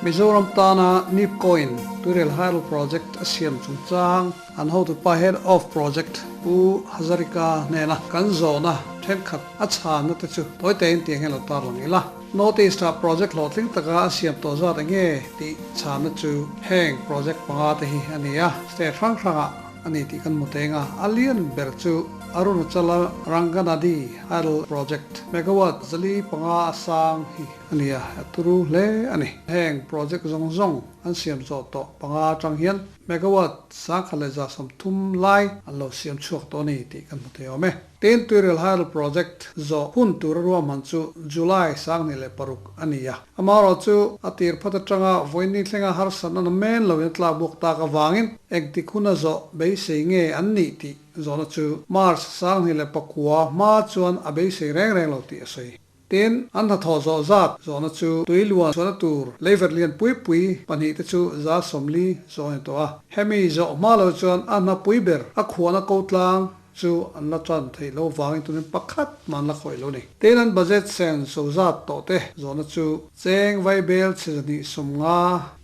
Mizoram tana Nipco-in Tuirial Hydel Project a siam chungchang an hotupa Head of Project Pu Hazarika hnena kan zawhna thenkhat a chhanna te chu tawi tein tiang hian lo tarlang ila. North East ah project hlawhtling taka a siam tawh zat enge tih chhanna chu heng project panga te hi a ni a, state hrang hrangah a ni tih kan hmu teng a, a lian ber chu Arunachala Ranganadi Hydel Project megawatt 405 a sang hi a ni a, a turu hle a ni. Heng project zawng zawng an siam zawh tawh panga atang hian megawatt 1130 lai an lo siam chhuak tawh a ni tih kan hmu thei awm e. Tin, Tuirial Hydel Project zawh hun tura ruahman chu July 26 a ni a. Amaherawh chu a tir phat atanga vawiin thlenga harsatna na men loin a tlak buak tak avangin engtik huna zawh beisei nge an nih tih zawhna chu March 2009 hma chuan a beisei reng reng lo tih a sawi. Tin, an hnathawh zawh zat zawhna chu tui luan chhuahna tur leiverh lian pui pui pahnih te chu 40 zawh a ni tawh a. Hemi zawh hma lo chuan a hna pui ber a khuahna ko tlang. chu an la tan theih loh vangin tunin pakhat mah an la khawih lo ni. Tin an budget sen so zat tawh te zawhna chu cheng vaibel chhe 250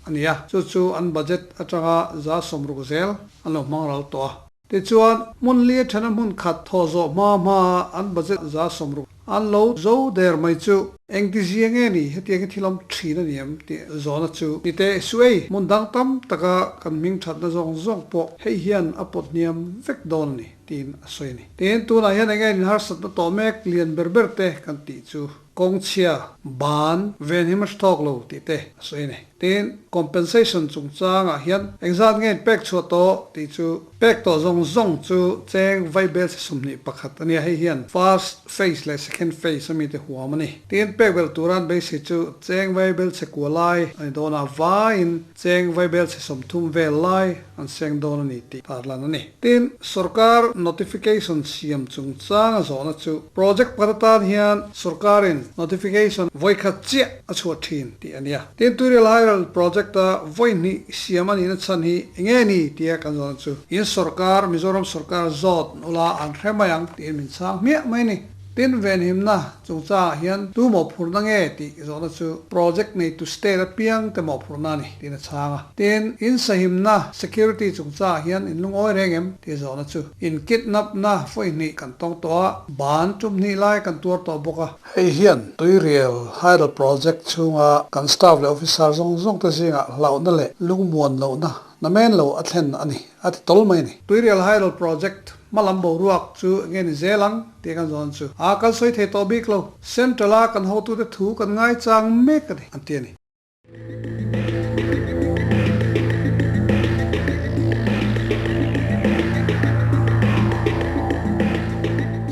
a ni a, chu chu an budget atanga 60% zel an lo hmang ral tawh a. Tichuan, hmun li athana hmun khat thaw zawh hma hma an budget 60% an lo zo der mai chu engti zia nge ni hetiang hi thil awm thin a ni em tih zawhna chu ni teh suei hmun dang tam taka kan hming thatna zawng zawng pawh hei hian a pawt hniam vek dawn a ni tiin a sawi a ni. Tin, tunah hian eng nge inharsatna tawh mek lian ber ber te kan tih chu kawng chhia, ban, ven hi hmasa thawk lo tih te a sawi a ni. Tin, compensation chungchangah hian engzat nge in pek chhuah tawh tih chu pek tawh zawng zawng chu cheng vaibel chhe 21 a nia, hei hian first phase leh second phase ami te huam a ni. Tin, pek belh turan beisei chu cheng vaibel chhe kua lai a ni dawn a, vaiin cheng vaibel chhe 30 vel lai an seng dawn a ni tih tarlan a ni. Tin, sorkar notification siam chungchanga zawhna chu project pakhat atan hian sorkarin notification vawi khat chiah a chhuah thin tih a nia. Tin, Tuirial Hydel project a vawi hnih siam a nihna chhan hi enge ni tia kan zawhna chu in sorkar, Mizoram sorkar zawt ula an hre mai ang tiin min chhang hmiah mai a ni. Tin, venhimna chungchangah hian tu mawhphurhna nge tih zawhna chu project neitu state apiang te mawhphurhna a ni tiin a chhang a. Tin, in sahimna, security, chungchangah hian in lungawi reng em tih zawhna chu in kidnap-na vawi hnih kan tawng tawh a, ban tum hnih lai kan tuar tawh bawk a. Hei hian Tuirial Hydel Project chhunga kan staff leh officer zawng zawng te zingah hlauhna leh lungmuan lohna namen lo a thlen a ni, a ti tawl mai a ni. Tuirial Hydel Project hmalam boruak chu enge ni zel ang tih kan zawn chu a kan sawi thei tawh bik lo. Central a kan hotute thu kan ngaichang mek a ni, an ti a ni.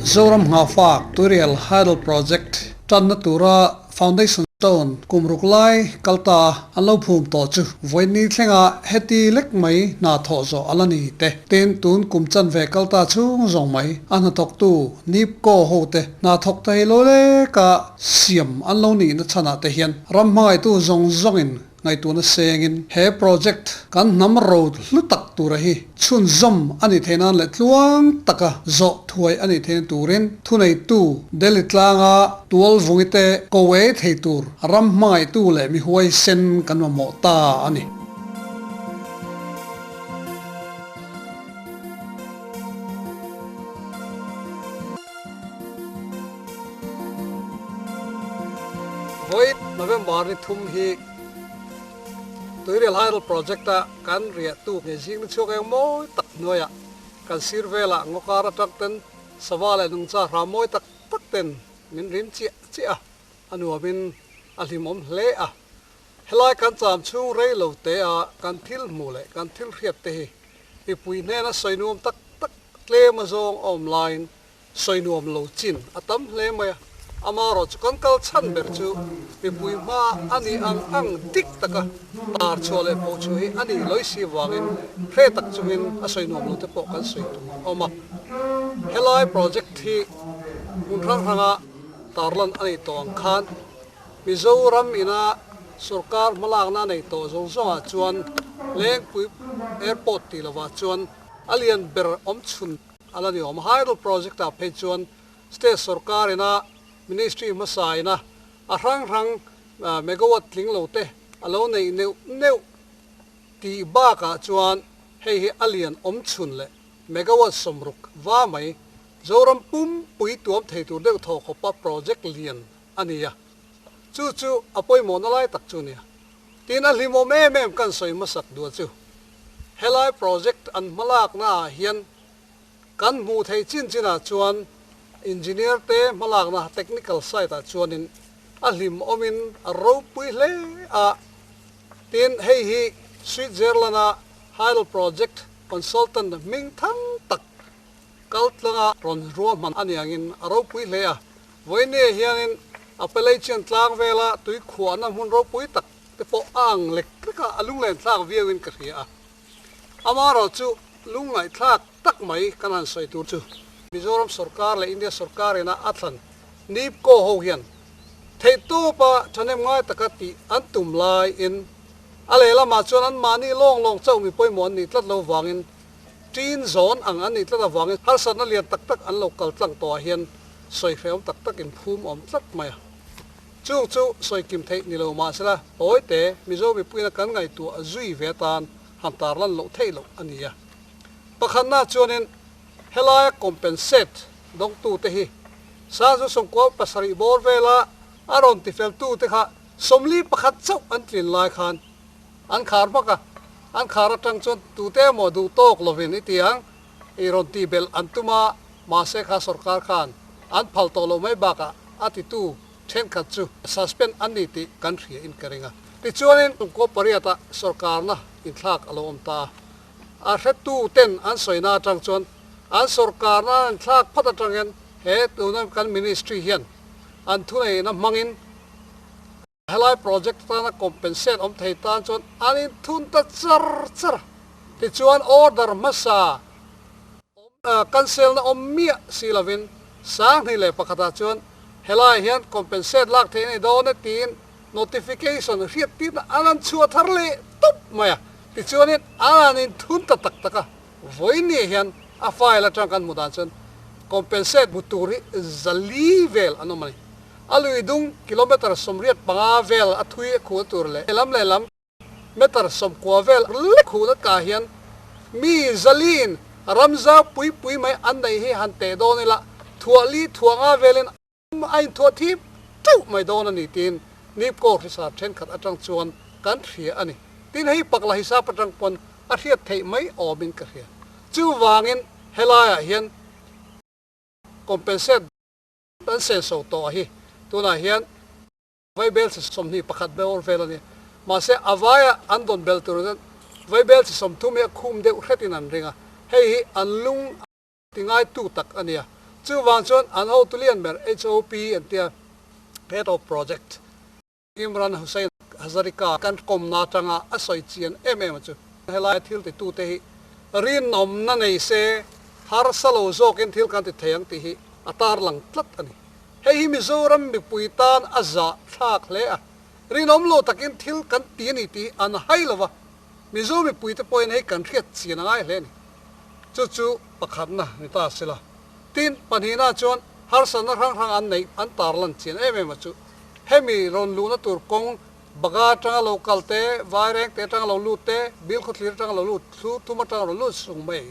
Zoram Nghafak Tuirial Hydel Project tanna tura Foundation Stone kum ruk lai kal ta an lo phum tawh chu vawiin thlenga heti lek mai hna thawh zawh a la ni te. Tin, tun kum chanve kal ta chhung zawng mai a hnathawktu Nipco ho te hna thawk thei lo leka siam an lo nihna chhanah te hian ram hmangaitu zawng zawngin ngaihtuahna sengin he project kan hnam ro hlu tak tura hi chhunzawm a nih theih nan leh tluang taka zawh thuai a nih theihna turin thuneitu Delhi tlanga tual vungite ko ei thei tur ram hmangaihtu leh mi huaisen kan mamawh ta a ni. Vawi November ni thum hi Tuirial Hydel Project a kan riah tuk nge zing na chhuak eng mawi tak hnuaiah kan sir velah ngawkar atang ten sava leh nungcha hram mawi tak tak ten min rim chiah chiah a, a nuamin a hlimawm hle a. Helai kan cham chhung rei lo te a kan thil hmuh leh kan thil hriat te hi mipui hnena sawi nuam tak tak tlem a zawng a awm laiin sawi nuam lo chin a tam hle mai a, amaherawh chu kan kal chhan ber chu mipui hma a nih ang ang dik taka tar chhuah leh pawh chu hi a nih lawi si vangin hre tak chungin a sawi nuam lo te pawh kan sawi tur a awm a. Helai project hi hmun hrang hranga tarlan a nih tawh ang khan Mizoram ina sorkar hmalakna a nei tawh zawng zawngah chuan Lengpui Airport tih lovah chuan a lian ber awm chhun a la ni awm. Hydel project ah phei chuan state sorkar ina ministry hmasa ina a hrang hrang megawatt tling lo te a lo neih neuh neuh tih bakah chuan hei hi a lian awm chhun leh megawatt 60 va mai Zoram pumpui tuam thei tur deuh thaw khawpa project lian a ni a, chu chu a pawimawhna lai tak chu a nia. Tin, a hlimawm em em kan sawi hmasak duah chu helai project an hmalakna ah hian kan hmuh theih chin chinah chuan engineer te hmalakna technical side ah chuanin a hlimawmin a ropui hle a. Tin, hei hi Switzerland a Hydel project consultant hming thang tak kal tlanga rawn ruahman a niangin a ropui hle a. Vawinia hianin Appalachian tlang vela tui khuahna hmun ropui tak te pawh a ang lek lek a, a lunglen thlak viauin ka hria a. Amaherawh chu lungngaihthlak tak mai kan han sawi tur chu Mizoram sorkar leh India sorkar ina a thlan NEEPCO ho hian theihtawpa thahnem ngai taka tih an tum laiin a lehlamah chuan anmahni lawng lawng chauh mi pawimawh an nih tlat lo vangin. Tin zawn ang an nih tlat avangin harsatna lian tak tak an lo kal tlang tawhah hian sawi hrehawm tak tak in phum awm tlat mai a. Chung chu sawi kim theih ni lo mahsela tawite Mizo mipuiina kan ngaihtuah zui ve atan han tarlan loh theih loh a ni a. Pakhatna chuanin helaia compensate dawngtute hi Sangzu sawmkua pasarih bawr vela a rawn tifeltute kha 41 chauh an tlin lai khan An khar hmak a, an khar atang chuan tute emaw duh tawk lovin i ti ang, i rawn tih belh an tum a, mahse kha sorkar khan an phal tawh loh mai bakah a titu thenkhat chu suspend an ni tih kan hria in ka ring a. Tichuanin kum pariat ah sorkarna inthlak a lo awm ta a, a hretu ten an sawina atang chuan an sorkarna an inthlak phawt atangin he tuna kan ministry hian an thuneihna hmangin Helai project tana compensate awm thei tan chuan an inthun ta char char a, tichuan order hmasa cancel na awm miah si lovin 2001 ah chuan helai hian compensate lak theih a ni dawn e tiin notification hriat tirna an han chhuah thar leh tawp mai a, tichuanin an han inthun ta tak tak a, vawiin hian a file atang kan hmuh dan chuan compensate hmu tur hi 400 vel an awm a ni. A lui dung kilometre 85 vel a thui a khuh tur leh lam leh lam metre 90 vel lek khuhna kah hian mi 400 in ramzau pui pui mai an neih hi han teh dawn ila thuah li thuah nga velin a inthuah thip teuh mai dawn a ni tiin Nipko hrisar thenkhat atang chuan kan hria a ni. Tin hei pakla hisap atang pawn a hriat theih mai awmin ka hria. Chuvangin helaiah hian compensate An senso tawh hi tunah hian vaibel chi 21 bawr vel a ni. Mahse a vaia an dawn bel tur chuan vaibel chi 30 hi a khum deuh hretin an ring a, hei hi an lung ti ngaitu tak a ni a. Chuvang chuan an hotu lian ber HOP an tia, Head of Project, Imran Hussain Hazarika kan kawmna atanga a sawi chian em em a chu. Helai thil titute hi rinawmna nei se harsa lo zawkin thil kan ti thei ang tih hi a tarlang tlat a ni. Hei hi Mizoram mipui tan a zah thlak hle a, rinawm lo takin thil kan ti a ni tih hi an hai lo va, Mizo mipuite pawhin hei kan hriat chian a ngai hle a ni. Chu chu pakhatna ni ta se la. Tin, pahnihna chuan harsatna hrang hrang an neih an tarlan chian em em a chu. Hemi rawn luhna tur kawng Baga atanga lo kal te, Vaireng te atanga lo lut te, Bilkhawthlir atanga lo lut, Thlu thum atanga rawn lut sung mai.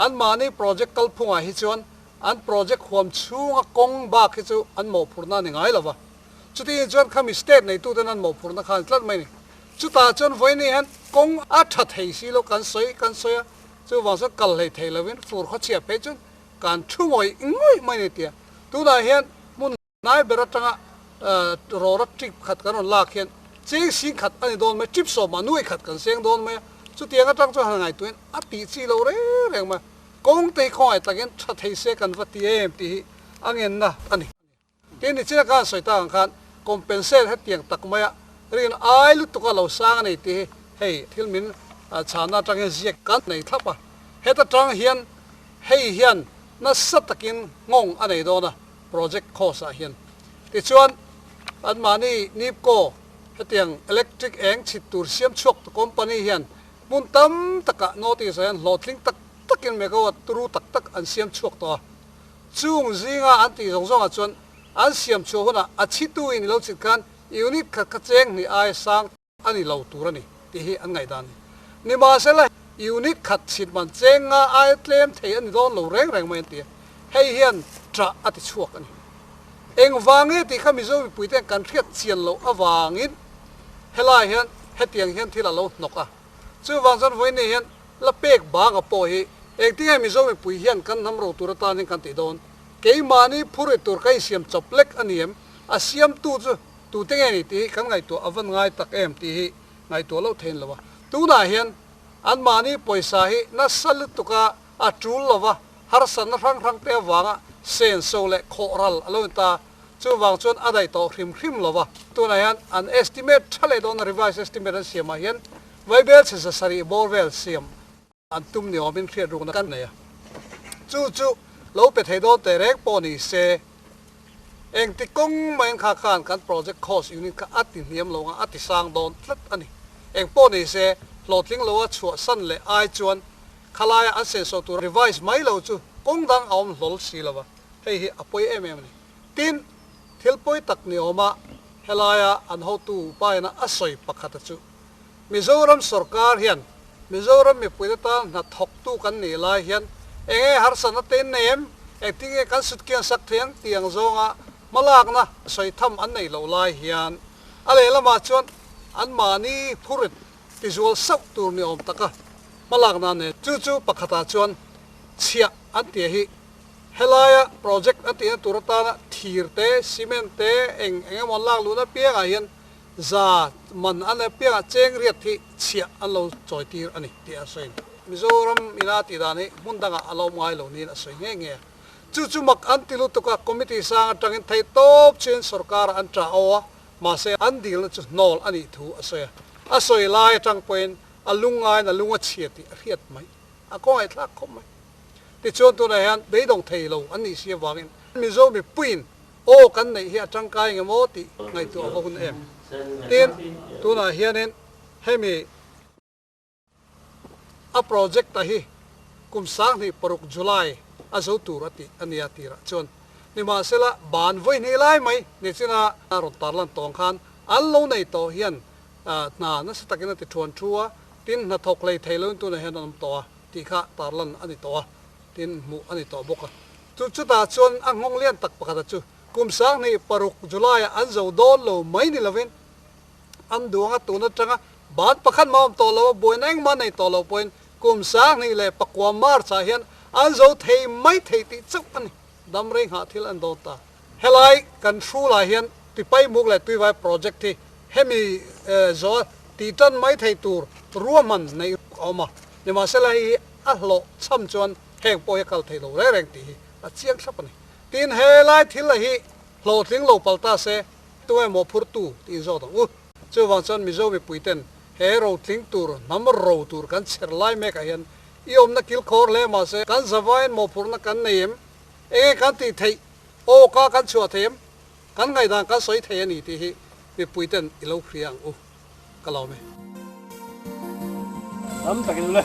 Anmahni project kalphungah hi chuan an project huam chhunga kawng bak hi chu an mawhphurhna a ni ngai lo va. Chutiang chuan khami state neituten an mawhphurhna kha a ni tlat mai a ni. Chutah chuan vawiin hian kawng a tha thei si lo kan sawi kan sawi a, chuvang chuan kal hlei thei lovin fur khawchhiah phei chuan kan thu ngawih ngawih mai a ni tia. Tunah hian hmun Hnai ber atanga rawra trip khat kan rawn lak hian cheng sing khat a ni dawn mai, trip sawmah nuai khat kan seng dawn mai a, chutiang atang chuan han ngaihtuahin a tih chi lo reng reng mai a, kawng te hi khawngaih takin tha thei se kan va ti em tih hi a ngenna a ni. Tin, nichina khan sawi tak ang khan compensate hetiang tak maia rin ai lutuk a lo sang a nei tih hi hei thil min chhanna atangin ziak kan nei thlap a, heta tang hian hei hian nasa takin nghawng a nei dawn a. Project cost ah hian. Tichuan, anmahni NEEPCO hetiang electric eng chhit tur siam chhuak tu company hian hmun tam takah notice ah hian hlawhtling tak takin megawatt turu tak tak an siam chhuak tawh a. Chung zinga an tih zawng zawngah chuan an siam chhuah hunah a chhitu in i lo chhit khan unit khat kha cheng hnih aia sang a ni lo tur a ni tih hi an ngaihdan a ni. Nimahsela, unit khat chhit man cheng nga aia tlem thei a ni dawn lo reng reng mai an ti a, hei hian ṭah a ti chhuak a ni. Engvang nge tih kha Mizo mipuite kan hriat chian loh avangin helai hian hetiang hian thil a lo hnawk a. Chuvang chuan vawiin hian la pek banga pawh hi engtinge Mizo mipui hian kan hnam ro tur atan hian kan tih dawn? Keimahni phurrit tur ka insiam chawp lek a ni em? A siamtu chu Tute nge ni tih hi kan ngaihtuah a van ngai tak em tih hi ngaihtuah loh thein lo a. Tunah hian anmahni pawisa hi nasa lutuka a tul lova harsatna hrang hrang te avanga senso leh khawh ral a lo ni ta. Chuvang chuan a daih tawh hrim hrim lova. Tunah hian an estimate tha leh dawn a, revise estimate an siamah hian vaibel chhe 700 bawr vel siam an tum ni awmin hriat rukna kan nei a, chu chu lo pe thei dawn teh reng pawh ni se, engti kawng maiin kha khan kan project cost unit kha a ti hniam lo ang a, a ti sang dawn tlat a ni. Eng pawh ni se, hlawhtling loa chhuahsan leh ai chuan Khalaia an senso tur revise mai lo chu kawng dang a awm hlawl si lo va, hei hi a pawi em em a ni. Tin, thil pawi tak ni awma helaia an hotu paina a sawi pakhata chu Mizoram sorkar hian Mizoram mipuite tan hna thawktu kan nih lai hian enge harsatna te in nei em? Engtin nge kan sut kian sak thei ang tih ang zawnga hmalakna sawi tham an neih loh lai hian a lehlamah chuan anmahni phurit tizual sauh tur ni awm taka hmalakna nen chu chu pakhatah chuan chhiah an tih hi helaia project an tihna tur atana thir te, cement te eng eng emaw an lak luhna piangah hian Za man an apiangah cheng riat hi chhiah an lo chawi tir a ni tih a sawi. Mizoram ina tih dan hi hmun dangah a lo awm ngai lo niin a sawi nghe nghe a. Chu chu mak an ti lutuk a, committee sang atangin theih tawp chuin sorkar an ṭah aw a, mahse an dilna chu hnawl a nih thu a sawi a. A sawi lai atang pawhin a lungngaiin a lung a chhia tih a hriat mai. A kawngaihthlak khawp mai. Tichuan tunah hian beidawng thei lo an nih si avangin Mizo mipuiin Aw kan neih hi a tangkai nge maw tih ngaihtuah va hun em? Tin, tunah hianin hemi a project a hi kum 2006 July a zo tur a tih a nia tirah chuan nimahsela ban vawi hnih lai mai nichina a rawn tarlan tawng khan an lo nei tawh hian hna nasa takin a ti thuan thu a, tin hnathawk hlei thei loin tunah hian an awm tawh a tih kha tarlan a ni tawh a, tin hmuh a ni tawh bawk a. Chu chutah chuan a nghawng lian tak pakhata chu kum 2006 July-ah an zo dawn lo mai ni lovin an duang a, tun atanga ban pakhat mah awm tawh lo a, buaina engmah nei tawh lo pawhin kum 2009 March-ah hian an zo thei mai thei tih chauh a ni. Dam rei nghah thil an dawn ta. Helai kan hrulah hian Tipaimuk leh Tuivai project hi hemi zawh a tih tan mai thei tur ruahman neih a awm a, nimahsela hei hi a hlawh chham chuan Heng pawh hi a kal thei lo reng reng tih hi a chiang thlap a ni. Tin, he lai thil a hi hlawhtling lo pal ta se, tu emaw phurtu tiin zawt ang u. Chuvang chuan Mizo mipui ten he rotling tur, hnam ro tur kan chher lai mek ah hian i awmna kil khawr hle mahse kan zavaiin mawhphurhna kan nei em? Enge kan tih theih? Aw ka kan chhuah thei em? Kan ngaihdan kan sawi thei a ni tih hi mipui ten i lo hria ang u. Ka lawm e. Tam takin u le.